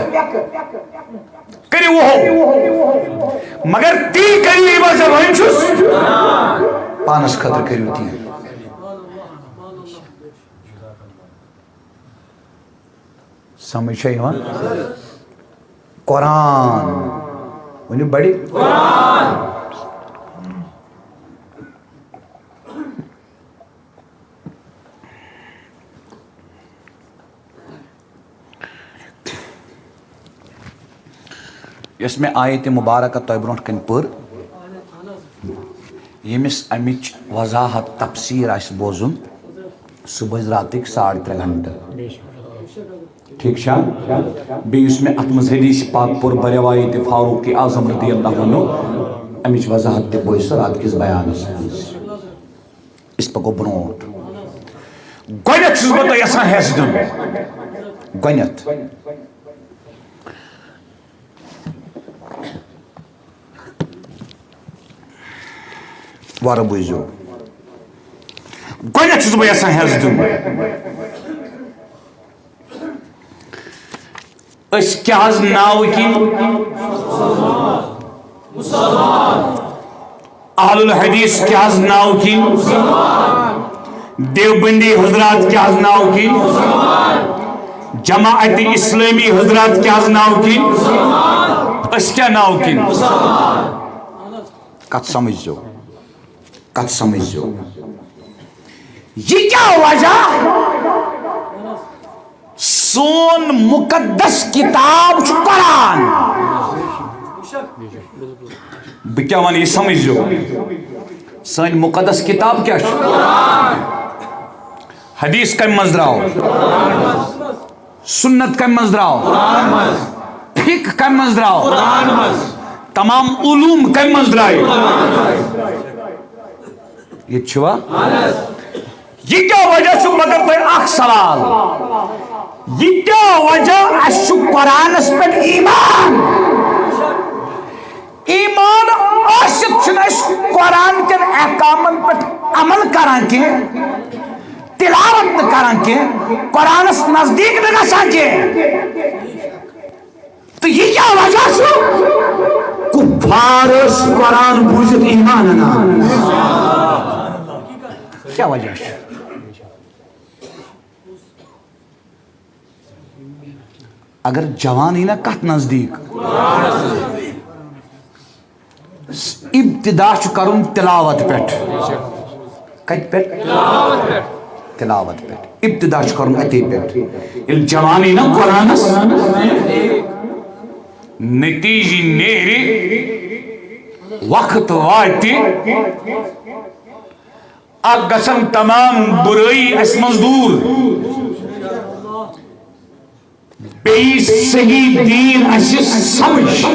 کٔرِو وُہو۔ مگر تی کٔرِو، یہِ بہٕ ژےٚ وَنان چھُس۔ پانَس خٲطرٕ کٔرِو تی۔ سمجھ چھا یِوان؟ قرآن۔ ؤنِو بڑِ۔ قرآن۔ یۄس مےٚ آیت مبارکہ تۄہہِ برونٛٹھ کنہِ پٔر، ییٚمِس امِچ وضاحت تفسیر آسہِ بوزُن، سُہ بوزِ راتٕکۍ ساڑ ترٛےٚ گھنٹہٕ۔ ٹھیٖک چھا؟ بیٚیہِ یُس مےٚ اتھ منٛز حدیث پاک پوٚر بروایت فاروق اعظم رضی اللہ عنہ، امِچ وضاحت تہِ بوزِ سُہ راتہٕ کِس بیانس منٛز۔ أسۍ پکو برونٛٹھ۔ گۄڈٕنٮ۪تھ چھُس بہٕ تۄہہِ یژھان ہٮ۪س دیُن۔ گۄڈٕنٮ۪تھ۔ وارٕ بوٗزِو۔ گۄڈٕنٮ۪تھ چھُس بہٕ یژھان ہٮ۪س دیُن۔ أسۍ کیٛاہ حظ ناوٕ کِنۍ؟ اہل الحدیث کیٛاہ حظ ناوٕ کِنۍ؟ دیوبندی حضرات کیٛاہ حظ ناوٕ کِنۍ؟ جماعت اسلامی حضرات کیٛاہ حظ ناوٕ کِنۍ؟ أسۍ کیٛاہ ناوٕ کِنۍ؟ کتھ سمجھزیو، کتھ سمجھزیو۔ یہِ کیٛاہ وجہ؟ سون مقدس کتاب چھُ قرآن۔ بہٕ کیٛاہ وَنہٕ، یہِ سمجھزیو۔ سٲنۍ مقدس کتاب کیٛاہ چھُ؟ حدیث کَمہِ منٛز درٛاو؟ سنت کَمہِ منٛز درٛاو؟ فقہ کَمہِ منٛز درٛاو؟ تمام علوم کمہِ منٛز درٛاے؟ ییٚتہِ چھُوا؟ یہِ کیٛاہ وجہ چھُ؟ بہٕ کرٕ تۄہہِ اکھ سوال۔ یہِ کیٛاہ وجہ؟ اَسہِ چھُ قرآنس پٮ۪ٹھ ایمان۔ ایمان ٲسِتھ چھِنہٕ أسۍ قرآن کٮ۪ن احکامن پٮ۪ٹھ عمل کران کینٛہہ، تلاوت نہٕ کران کینٛہہ، قرآنس نزدیٖک نہٕ گژھان کینٛہہ۔ تہٕ یہِ کیٛاہ وجہ چھُ؟ کفار ٲسۍ قرآن بوٗزِتھ ایمان اَنان۔ کیٛاہ وجہ چھُ؟ اگر جوان یی نا کتھ نزدیٖک، ابتدا چھُ کرُن تلاوت پٮ۪ٹھ۔ کتہِ پٮ۪ٹھ؟ تلاوت پٮ۪ٹھ۔ ابتدا چھُ کرُن اتے پٮ۪ٹھ۔ ییٚلہِ جوان یی نا قرآنس، نتیجہٕ نیرِ، وقت واتہِ، اکھ گژھن تمام برٲیی اسہِ منٛز دوٗر۔ بیٚیہِ صحیح دیٖن اَسہِ سمجھ۔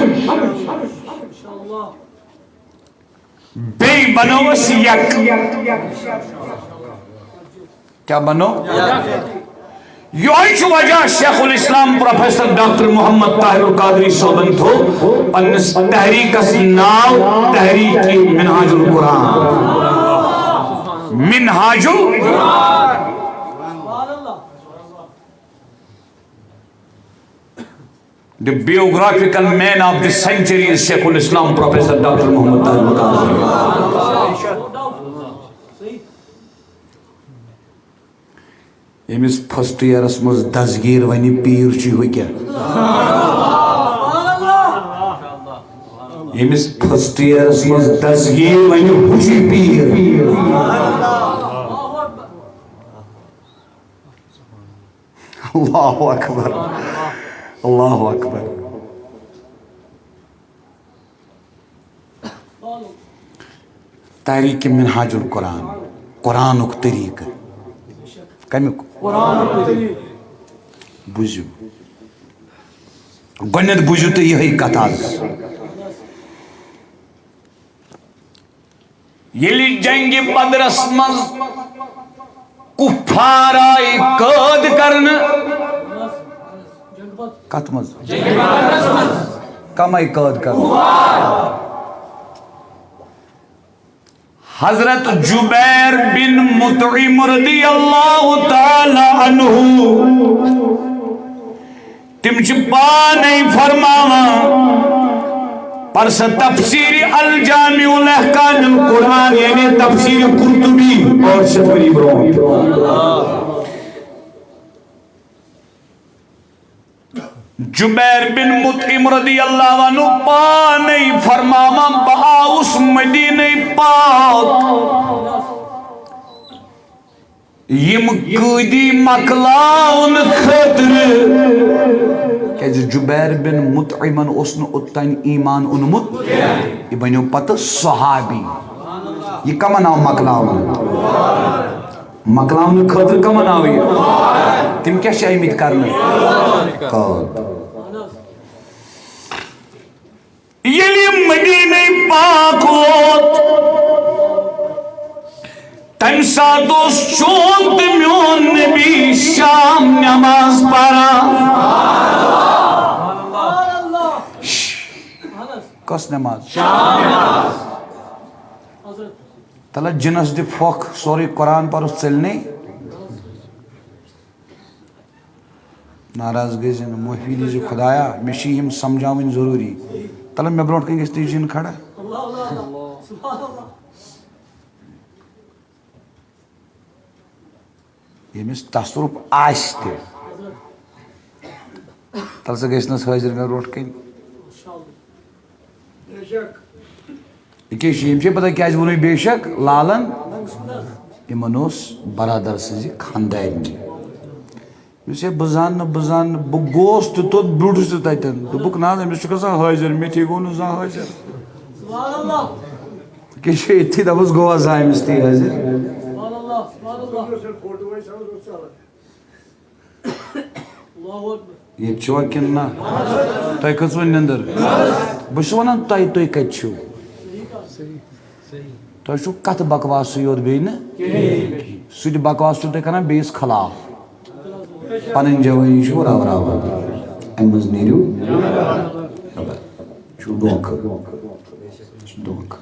بیٚیہِ بنو أسۍ یک۔ کیٛاہ بنو؟ یہوے چھُ وجہ شیخ الاسلام پروفیسر ڈاکٹر محمد طاہر القادری صٲبن تھوٚو پننِس تحریکس ناو تحریک منہاج القرآن۔ منہاج ال The biographical man of the century is Sheikhul Islam Professor Doctor Muhammad Tahir Mutazili. ییٚمِس فرسٹ ایئرس منٛز دستگیٖر ونہِ پیٖر چھُ ہُہ کیٛاہ؟ ییٚمِس فرسٹ ایئرس منٛز دستگیٖر ونہِ ہُہ چھُ پیٖر۔ اللہ اکبر، اللہ اکبر۔ تحریک منہاج القرآن، قرآنُک طریقہٕ۔ کمیُک؟ بوٗزِو، گۄڈٕنٮ۪تھ بوٗزِو تُہۍ یِہوٚے کتھ اکھ۔ ییٚلہِ جنگِ بدرس منٛز کفار آیہِ قٲد کرنہٕ، کتھ منٛز؟ کم آیہِ قٲد کرنہٕ؟ حضرت جبیر بن مطعم رضی اللہ تعالی عنہ، تِم چھِ پانے فرماوان، پر سا تفسیر الجامع الاحکام القرآن، یعنی تفسیر قرطبی اور شفری برونٹ۔ جبیر بن مطعم رضی اللہ عنہ پانے فرماوان، بہٕ آوُس مدینہ پاک۔ یِم قٲدی مۄکلاونہٕ خٲطرٕ۔ کیازِ جبیر بن مطعمن اوس نہٕ اوٚتام ایمان اوٚنمُت۔ یہِ بنیو پتہٕ صحابی۔ یہِ کمن آو مۄکلاونہٕ؟ مۄکلاونہٕ خٲطرٕ کمن آو یہِ؟ تِم کیٛاہ چھِ آمٕتۍ کرنہٕ؟ قٲد۔ ییٚلہِ مدینہ پاک ووت، تمہِ ساتہٕ اوس چون تہٕ میون نبی شام نماز پران۔ کۄس نماز؟ تلہ جنس دِ پھۄکھ، سورُے قرآن پرُس ژٔلنٕے۔ ناراض گٔے زِ نہٕ، معٲفی دیٖزِ خۄدایا، مےٚ چھِ یِم سمجھاوٕنۍ ضروٗری۔ تلہ مےٚ برونٛٹھ کَنۍ گژھِ تُہۍ جِن کھڑا۔ ییٚمِس تصرُف آسہِ تہِ، تلہ سُہ گژھِ نہٕ حٲضِر مےٚ برونٛٹھ کَنۍ۔ ییٚکیٛاہ چھِ، یِم چھِ پتہ کیٛازِ ووٚنُے بے شک لالن؟ یِمن اوس برادر سٕنٛزِ خاندارنہِ۔ یُس ہے بہٕ زانہٕ نہٕ، بہٕ زانہٕ نہٕ، بہٕ گوس تہِ توٚت، بیوٗٹھُس تہِ تَتٮ۪ن۔ دوٚپُکھ، "نہ حظ، أمِس چھُ گژھان حٲضِر، مےٚ تھی گوٚو نہٕ زانٛہہ حٲضِر۔" کیٛاہ چھُ أتھی دَپُس، گوٚوا زانٛہہ أمِس تھی حٲضِر؟ ییٚتہِ چھِوا کِنہٕ نہ؟ تۄہہِ کھٔژوٕ نِندٕر؟ بہٕ چھُس وَنان، تۄہہِ، تُہۍ کَتہِ چھِو؟ تۄہہِ چھُو کَتھٕ بکواسٕے یوت، بیٚیہِ نہٕ؟ سُہ تہِ بکواس چھُو تُہۍ کَران بیٚیِس خلاف۔ پَنٕنۍ جوٲنی چھُو راوراوان۔ اَمہِ منٛز نیٖرِو۔ چھُو دھوکہٕ۔ چھُ دھوکہٕ۔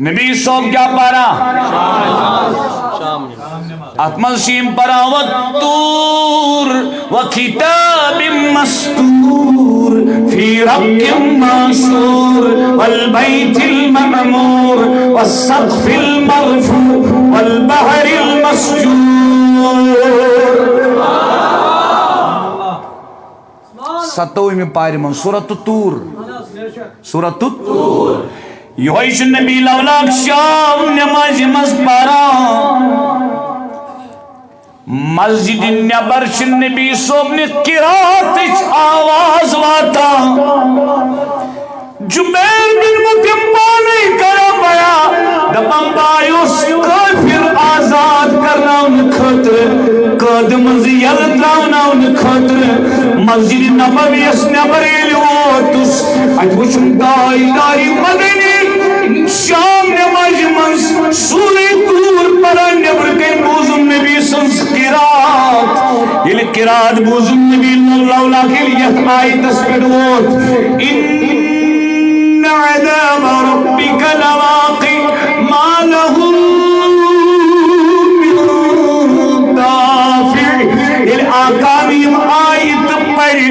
نبی صٲب کیٛاہ پران؟ اتھ منٛز چھِ یِم پران، "والطور وكتاب مسطور في رق منشور والبيت المعمور والسقف المرفوع والبحر المسجور۔" ستووُہمہِ پارِ منٛز سورۃ الطور۔ سورۃ الطور۔ یِہوٚے چھُ نبی لولاک شام نمازِ منٛز پران۔ مسجدِ نٮ۪بر چھِ نبی صٲبنہِ قراتٕچ آواز واتان۔ جبیر بن مطعم پانے کران بیان، دپان، بہٕ آیوس کٲفِر آزاد کرناونہٕ خٲطرٕ، قٲدٕ منٛزٕ یلہٕ تراوناونہٕ خٲطرٕ۔ مسجد نبویس نٮ۪بر ییٚلہِ ووتُس، اتہِ وُچھُم تاجدارِ مدنی شام نمازِ منٛز سورہ طور پران، نٮ۪برٕ کنہِ بوٗزُم نبی سٕنٛز قرات۔ ییٚلہِ قرات بوٗزُم نبی لولاک، ییٚلہِ یتھ آیتس پٮ۪ٹھ ووت، "إن عذاب ربك لواقع ما له من دافع۔" ییٚلہِ آقا یِم آیتہٕ پرِ،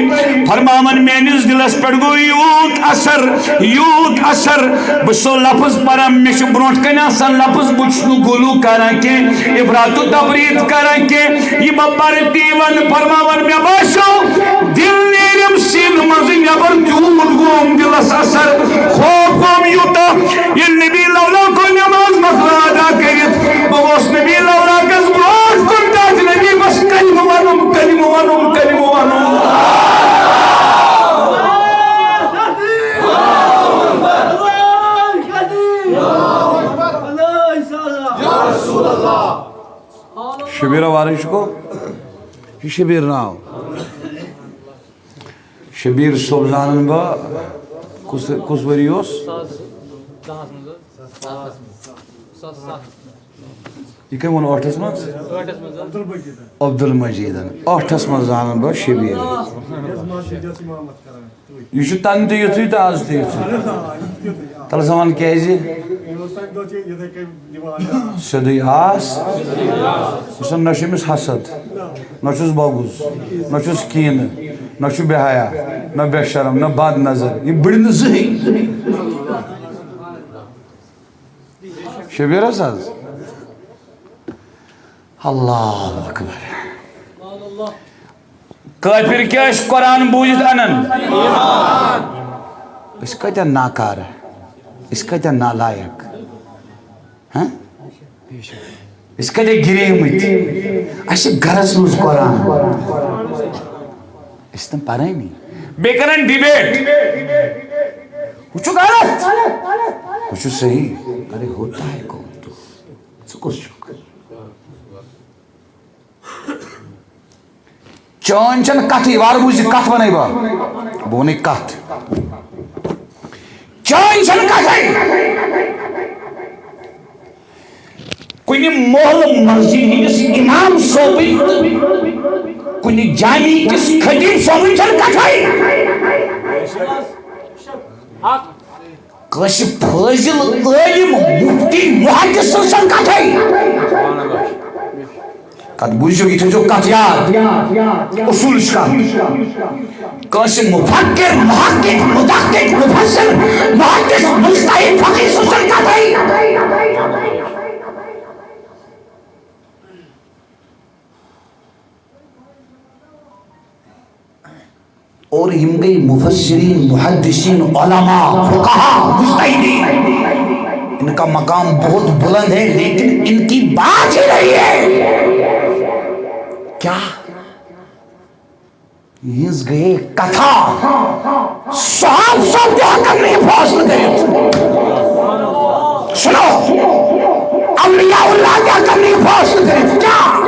فرماوان، میٲنِس دِلس پٮ۪ٹھ گوٚو یوٗت اثر، یوٗت اثر۔ بہٕ چھُسو لفظ پران، مےٚ چھُ برونٛٹھ کنہِ آسان لفظ، بہٕ چھُس نہٕ گُلو کران کینٛہہ، افراط و تفریط کران کینٛہہ۔ یہِ بہٕ پرٕ تی ونہٕ، فرماوان، مےٚ باسیو دِل نیرِم سیٖنہٕ منٛزٕے نٮ۪بر، تیوٗت گوم دِلس اثر، خوف گوم یوٗتاہ۔ ییٚلہِ نبی لولا کوٚر نماز مۄکلٲو ادا کٔرِتھ، بہٕ گوس نبی لولا کس برونٛٹھ کُن تہٕ نبی بس کلمہٕ ونُم، کلمہٕ ونُم، کلمہٕ ونُم۔ شبیرہ وارے چھُکو؟ یہِ شبیر ناو۔ شبیر صٲب زانن بہٕ، کُس، کُس ؤری اوس؟ یہِ کٔمۍ ووٚن ٲٹھس منٛز؟ عبدالمجیدن۔ ٲٹھس منٛز زانن بہٕ شبیر۔ یہِ چھُ تَنہٕ تہِ یُتھُے تہٕ آز تہِ یُتھُے۔ تَلہٕ سا وَن کیٛازِ؟ سیوٚدُے آس۔ وٕچھ سا، نہ چھُ أمِس حسد، نہ چھُس بغض، نہ چھُس کینہٕ، نہ چھُ بے حیا، نہ بے شرم، نہ بد نظر۔ یہِ بٕڑِ نہٕ زٕہٕنۍ۔ شبیرس حظ۔ اللہ اکبر۔ کٲفِر کیٛاہ ٲسۍ قرآن بوٗزِتھ اَنان؟ أسۍ کۭتیٛاہ ناکارٕ، أسۍ کۭتیٛاہ نالایق۔ ہاں؟ أسۍ کۭتیٛاہ گِریمٕتۍ۔ اَسہِ چھِ گرس منٛز قرآن۔ أسۍ چھِ تِم پرٲنی۔ بیٚیہِ کران ڈِبیٹ۔ ہُہ چھُ غلط۔ ہُہ چھُ صحیح۔ ارے ہوتا ہے کون تو؟ ژٕ کُس چھُکھ؟ چٲنۍ چھَنہٕ کَتھٕے، وارٕ بوٗز یہِ کَتھ وَنَے بہٕ۔ بہٕ وَنَے کَتھ۔ چٲنۍ چھَنہٕ کَتھٕے۔ کُنہِ محلہٕ مسجد ہٕنٛدِس اِمام صٲبٕنۍ تہٕ کُنہِ جامع کِس خطیب صٲبٕنۍ چھَنہٕ کَتھٕے۔ کٲنٛسہِ فٲضِل عٲلِم مُفتی محدث سٕنٛز چھَنہٕ کَتھٕے۔ کَتھ بوٗزِو، یہِ تھٲیزیو کَتھ یاد، اصوٗلٕچ کَتھ۔ کٲنٛسہِ مُفکِر، محقق، مُدقِق، مُفسِر، محدث، مُجتہِد، فقیہ سٕنٛز چھَنہٕ کَتھٕے۔ اور یِم گٔے مُفسِریٖن، مُحدِّثیٖن، علماء، فقہا، مُجتہِدیٖن۔ ان کا مقام بہت بلند ہے، لیکن ان کی بات ہی نہیں ہے۔ کیا؟ یِہٕنٛز گٔیے کتھا۔ صاف صاف تہِ ہٮ۪کن نہٕ یہِ فٲصلہٕ کٔرِتھ۔ سُنو، اولیاء کیٛاہ کرنہٕ یہِ فٲصلہٕ کٔرِتھ؟ کیٛاہ؟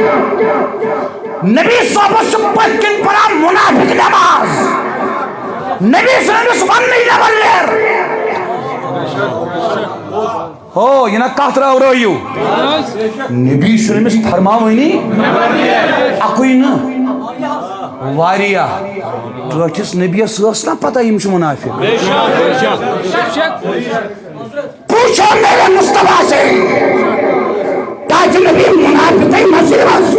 نبی صٲبس چھُ پٔتھۍ کِنۍ پران منافق نماز۔ نبی صٲبس وننٕے نٮ۪بر نیر۔ ہو، یہِ نہ کتھ راورٲیِو۔ نبی چھُنہٕ أمِس فرماوٲنی اکُے نہٕ، واریاہ۔ ٹٲٹھِس نبیَس ٲس نہ پتہ یِم چھِ منافق۔ پوچھو میرے مصطفیٰ سے، تاج نبی منافقین مسجد۔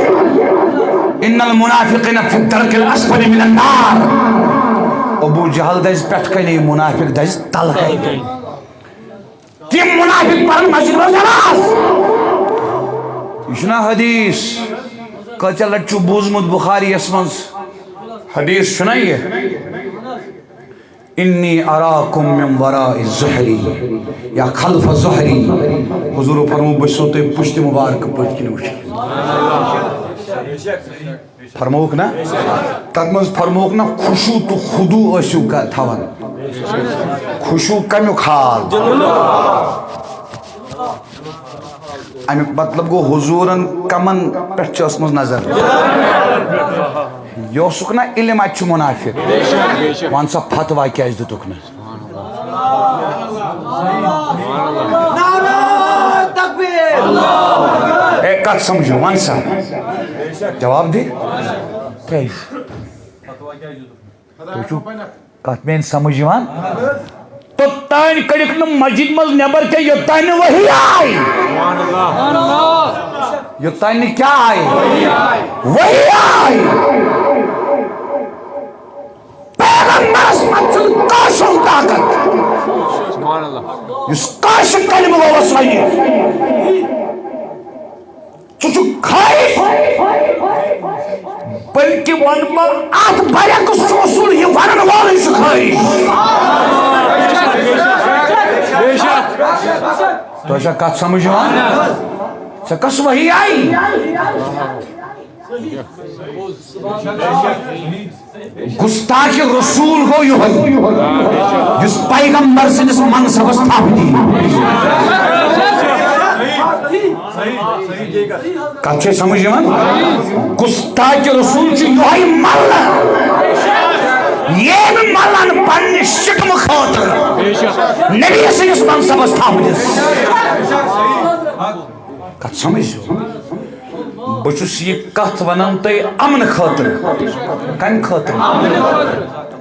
ان المنافقین فی الدرک الاسفل من النار۔ ابو جہل دزِ پٮ۪ٹھ کنے، منافق دزِ تلہٕ کنے۔ تِم منافق پرن مسجد منٛز نماز۔ یہِ چھُنہ حدیث؟ کۭژاہ لٹہِ چھُ بوٗزمُت بخاری یس منٛز؟ حدیث چھُنہ یہِ؟ انی اراکم من وراء ظہری یا خلف ظہری۔ حضور فرمو، بہٕ چھُسو تۄہہِ پُشتِ مبارک پٔتۍ کِنۍ وٕچھان۔ فرمووُکھ نا؟ تَتھ منٛز فرمووُکھ نا، خشوع تہٕ خضوع ٲسِو کا-، تھاوان۔ خشوع کَمیُک حال؟ اَمیُک مطلب گوٚو، حضوٗرن کَمن پٮ۪ٹھ چھِ ٲسمٕژ نظر؟ یہِ اوسُکھ نا علم، اَتہِ چھُ منافق۔ وَن سا، فتوا کیٛازِ دِتُکھ نہٕ؟ نعرہ تکبیر۔ اے، کتھ سمجھو، ون سا۔ جواب دِ۔ کیٛازِ؟ تُہۍ چھِو کتھ میٛٲنۍ سمجھ یِوان؟ توٚتام کٔڑِکھ نہٕ مسجد منٛز نٮ۪بر کینٛہہ، یوٚتام نہٕ وحی آیہِ۔ یوٚتام نہٕ کیٛاہ آیہِ؟ وحی آیہِ۔ پیغمبرس منٛز چھُنہٕ کٲنٛسہِ ہُنٛد طاقت۔ سبحان اللہ۔ یُس کٲنٛسہِ کلمہٕ گوٚوس وَنہِ، سُہ چھُ خٲرِج۔ بلکہِ وَنہٕ بہٕ، اَتھ برعکس چھُ اصوٗل، یہِ وَنَن وولُے چھُ خٲرِج۔ بے شک۔ تۄہہِ چھا کَتھ سمجھ یِوان؟ ژےٚ کۄس وحی آیہِ؟ گستاخ رسول گوٚو یِہوٚے، یُس پیغمبر سٕنٛدِس منصبس تھپھ دِیہِ۔ کتھ چھے سمجھ یِوان؟ گستاخ رسول چھُ یِہوٚے ملہٕ، ییٚمۍ ملن پننہِ شکمہٕ خٲطرٕ نبی سٕنٛدِس منصبس تھپھ دِژ۔ کتھ سمجھ؟ بہٕ چھُس یہِ کتھ ونان تۄہہِ امنہٕ خٲطرٕ۔ کمہِ خٲطرٕ؟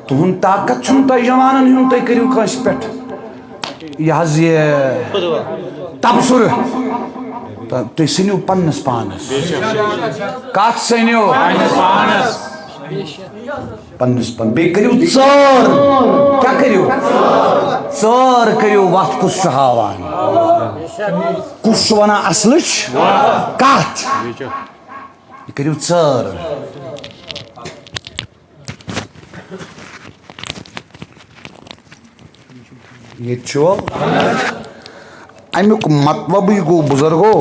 تُہُنٛد طاقت چھُنہٕ تۄہہِ جوانن ہُنٛد، تُہۍ کٔرِو کٲنٛسہِ پٮ۪ٹھ یہِ حظ یہِ تبصرٕ۔ تہٕ تُہۍ سٔنِو پننِس پانس۔ کتھ سٔنِو؟ پننِس پان۔ بیٚیہِ کٔرِو ژٲر۔ کیٛاہ کٔرِو؟ ژٲر کٔرِو، وَتھ کُس چھُ ہاوان؟ کُس چھُ وَنان اَصلٕچ کَتھ؟ یہِ کٔرِو ژٲر۔ ییٚتہِ چھُ اَمیُک مطلبٕے گوٚو، بُزرگو،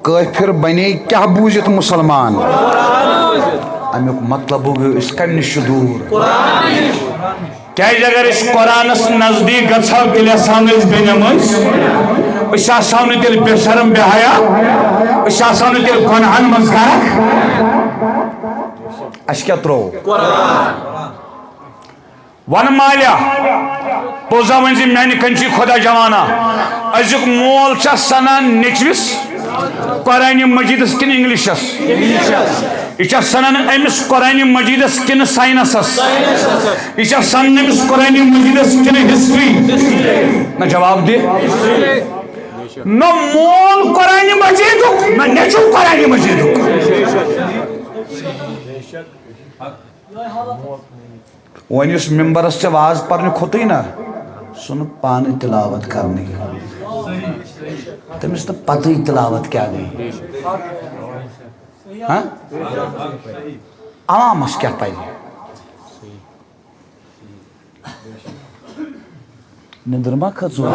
کٲفِر بنے کیٛاہ بوٗزِتھ مُسلمان؟ اَمیُک مطلب گوٚو، أسۍ کَمہِ نِش چھِ دوٗر؟ کیٛازِ اگر أسۍ قرآنَس نزدیٖک گژھو، تیٚلہِ آسہو نہٕ أسۍ بے نمٲز، أسۍ آسہو نہٕ تیٚلہِ بے شرم، بے حیا، أسۍ آسہو نہٕ تیٚلہِ گۄناہَن منٛز غرق۔ اَسہِ کیٛاہ ترٛوو؟ قرآن۔ ون مالیا، پوٚز ہا ؤنۍ زِ میانہِ کنہِ چھُے خۄدا جوانا۔ أزیُک مول چھا سنان نیٚچوِس قرآنِ مجیدس کِنہٕ انگلشس؟ یہِ چھا سنان أمِس قرآنِ مجیدس کِنہٕ ساینسس؟ یہِ چھا سنان أمِس قرآنِ مجیدس کِنہٕ ہسٹری؟ نہ، جواب دِ۔ نہ مول قرآنِ مجیدُک، نہ نیٚچو قرآنِ مجیدُک۔ وۄنۍ یُس ممبرس ژےٚ واز پرنہِ کھوٚتُے نا، سُہ نہٕ پانہٕ تلاوت کرنٕے۔ تٔمِس نہٕ پتہٕے تلاوت کیٛاہ گٔے۔ ہاں؟ عوامس کیٛاہ پرِ؟ نِندٕر ما کھٔژوٕ؟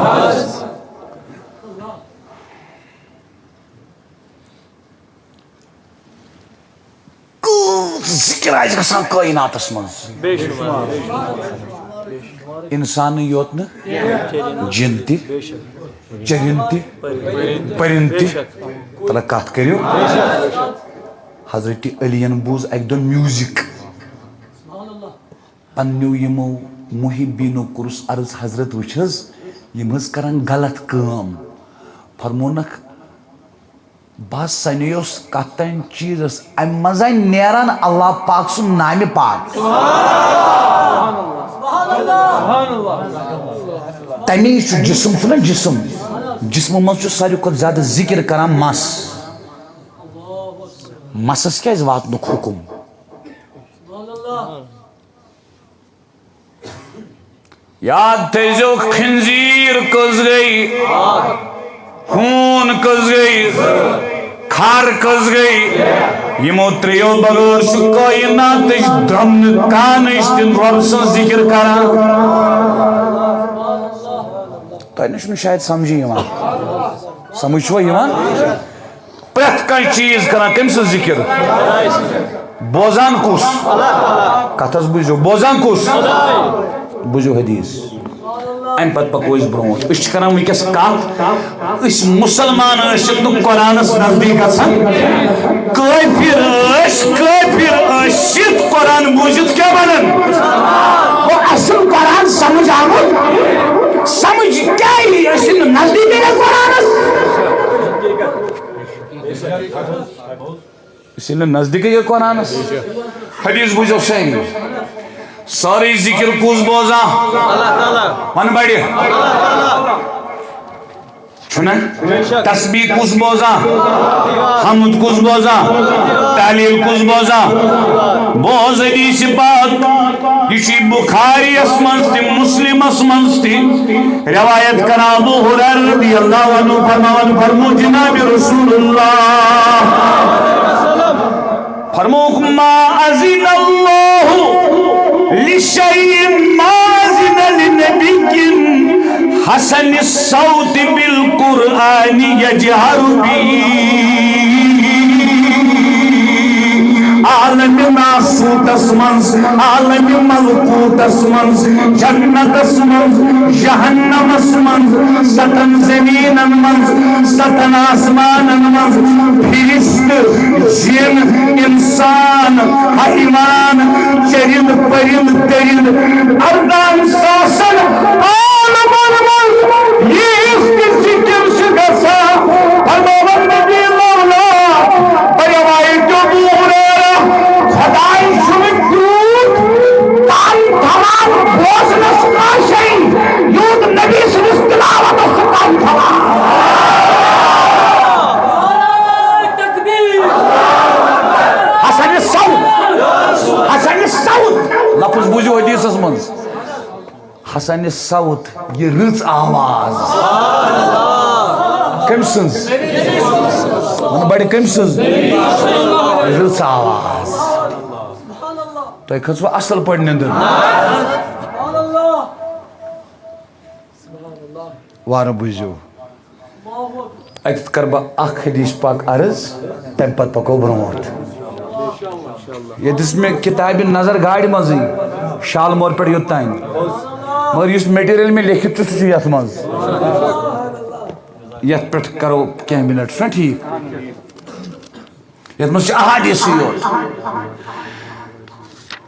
کۭژ ذِکِر آسہِ گژھان کٲیناتس منٛز۔ بے شمار۔ انسانٕے یوت نہٕ، جِن تہِ۔ چرِند تہِ، پرِند تہِ۔ تلہ کتھ کٔرِو۔ حضرت علی ین بوٗز اکہِ دۄہ میوزک۔ پننیو یِمو محبینو کوٚرُس عرض، حضرت وٕچھ حظ، یِم حظ کران غلط کٲم۔ فرمونکھ، بس سنیوس کتھ تام چیٖزس، امہِ منٛز آے نیران اللہ پاک سُنٛد نامِ پاک۔ تمی چھُ جسم، چھُنہ جسم، جسمہٕ منٛز چھُ ساروی کھۄتہٕ زیادٕ ذکر کران مس۔ مسس کیازِ واتنُک حکم؟ یاد تھٲیزیو، خنزیر کٔژ گٔے، ہوٗن کٔژ گٔے، کھر کٔژ گٔے، یِمو ترٛیٚیو بغٲر چھُ کائناتٕچ درٛمنہٕ کانٕچ تہِ رۄب سٕنٛز ذِکِر کران۔ تۄہہِ نہ چھُنہٕ شاید سمجھی یِوان۔ سمجھ چھُوا یِوان؟ پرٛٮ۪تھ کانٛہہ چیٖز کران کٔمۍ سٕنٛز ذِکِر؟ بوزان کُس؟ کتھ حظ بوٗزِو، بوزان کُس؟ بوٗزِو حدیث۔ امہِ پتہٕ پکو أسۍ برونٛٹھ۔ أسۍ چھِ کران وٕنکیٚس کتھ، أسۍ مُسلمان ٲسِتھ نہٕ قرآنس نزدیٖک گژھان۔ کٲفِر ٲسۍ، کٲفِر ٲسِتھ قرآن بوٗزِتھ کیٛاہ بنان؟ گوٚو اَسہِ چھُنہٕ قرآن سمجھ آمُت۔ سمجھ کیٛاہ یی؟ أسۍ چھِنہٕ نزدیٖکٕے قرآنس۔ أسۍ ییٚلہِ نہٕ نزدیٖکٕے گٔے قرآنس۔ حدیث بوٗزِو سٲری۔ سٲرٕے ذِکِر کُس بوزان؟ وَن بَڑِ۔ چھُنہ؟ تسبیح کُس بوزان؟ حمد کُس بوزان؟ تحلیل کُس بوزان؟ بوز حدیث پاک۔ یہِ چھُ بخاریَس منٛز تہِ، مسلمس منٛز تہِ۔ روایت کران ابو ہریرہ رضی اللہ عنہ فرماوان، فرمو جناب رسول اللہ، فرموک، ما اذن اللہ لشیء ما اذن لنبی حسن الصوت بالقرآن یجہر بہ۔ عالم ناسوتس منٛز، عالم ملکوتس منٛز، جنتس منٛز، جہنمس منٛز، ستن زمینن منٛز، ستن آسمانن منٛز، فرشتہٕ، جن، انسان، حیوان، چرند، پرند، درند، ارداہن ساسن عالمن منٛز ییٖژ تہِ ذِکِر چھِ گژھان، فرمووُن نبی مولا، بہٕ رِوایت چھُ ابو ہریرہ، خۄداے چھُنہٕ تیوٗت کَن تھاوان بوزنَس کٲنٛسے، یوٗت نبی سٕنٛدِس تِلاوتَس چھُ کَن تھاوان۔ حسن صوت، حسن صوت۔ لفظ بوٗزِو حدیثس منٛز۔ حسن صوت، یہِ رٕژ آواز۔ کٔمۍ سٕنٛز؟ وَن بَڑِ، کٔمۍ سٕنٛز؟ رٕژ آواز۔ تۄہہِ کھٔژوٕ اَصٕل پٲٹھۍ نیٚنٛدٕر؟ وارٕ بوٗزِو۔ اَتٮ۪تھ کَرٕ بہٕ اَکھ حدیث پاک عرض، تَمہِ پَتہٕ پَکو برونٛٹھ۔ ییٚتٮ۪س مےٚ کِتابہِ نظر گاڑِ منٛزٕے، شالمور پٮ۪ٹھ یوٚت تام۔ مگر یُس material مےٚ لیٚکھِتھ چھُ، سُہ چھُ یَتھ منٛز۔ یَتھ پٮ۪ٹھ کَرو کینٛہہ minute، چھُنہ ٹھیٖک؟ یَتھ منٛز چھِ احادیثٕے یوت۔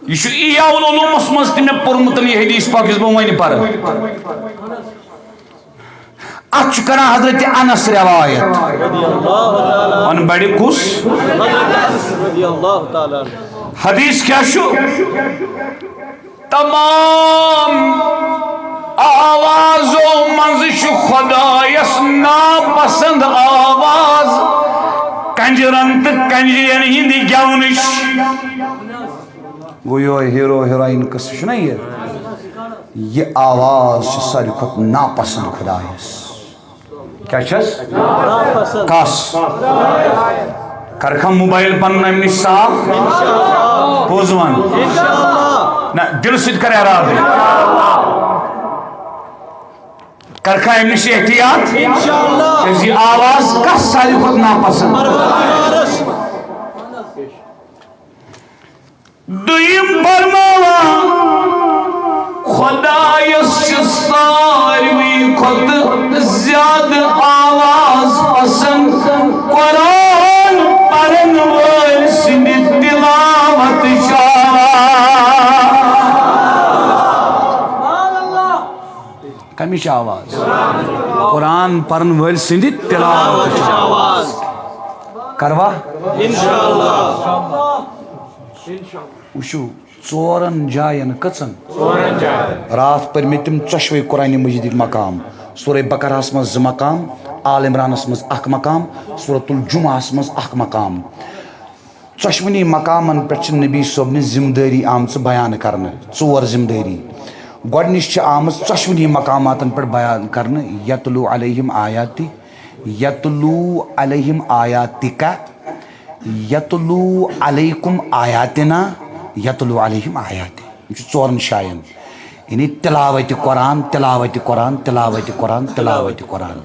یہِ چھُ احیاء العلومس منٛز تہِ مےٚ پوٚرمُت یہِ حدیث پاک یُس بہٕ وۄنۍ پَرٕ۔ اَتھ چھُ کران حضرت انس رِوایت۔ وَن بَڑِ کُس؟ رضی اللہ تعالیٰ عنہ۔ حدیث کیٛاہ چھُ؟ تمام آوازو منٛز چھُ خۄدایس ناپسند آواز کنجرن تہٕ کنجرین ہٕنٛدِ گٮ۪ونٕچ۔ گوٚو یِہوٚے hero heroine قٕصہٕ چھُنہ یہِ؟ یہِ آواز چھِ ساروی کھۄتہٕ ناپسند خۄدایس۔ کیٛاہ چھَس؟ ناپسند۔ کس؟ کَرکھا موبایل پَنُن اَمہِ نِش صاف؟ پوٚز وَن۔ نہ، دِلہٕ سۭتۍ کَر اِرادٕ۔ کَرکھا اَمہِ نِش احتیاط؟ انشاءاللہ۔ کیٛازِ یہِ آواز کَس ساروی کھۄتہٕ ناپسند؟ پروردگارس۔ دوٚیِم فرماوان، خۄدایس چھِ سارے ساروی کھۄتہٕ زیادٕ آواز پسند قرآن پرن وٲلۍ سٕنٛدِ تلاوت چھِ آواز۔ کمِچ آواز؟ قرآن پرن وٲلۍ سٕنٛدِ تلاوت چھِ۔ کروا؟ وٕچھِو، ژورن جاین۔ کٔژن؟ راتھ پٔرۍ مےٚ تِم ژۄشوے قرآن مجیدٕکۍ مقام۔ سورہ بقرہس منٛز زٕ مقام، آل عمرانس منٛز اکھ مقام، سورۃ الجمعہس منٛز اکھ مقام۔ ژۄشوٕنی مقامن پٮ۪ٹھ چھِ نبی صٲبنہِ ذمہٕ دٲری آمژٕ بیان کرنہٕ، ژور ذمہٕ دٲری۔ گۄڈٕنِچ چھِ آمٕژ ژۄشوٕنی مقاماتن پٮ۪ٹھ بیان کرنہٕ، یتلو علیہم آیاتی، یتلو علیہم آیاتکا، یتلو علیکم آیاتنا، یتلو علیہم آیاتی۔ یِم چھِ ژورن جاین، یعنی تلاوت قرآن، تلاوت قرآن، تلاوت قرآن، تلاوت قرآن۔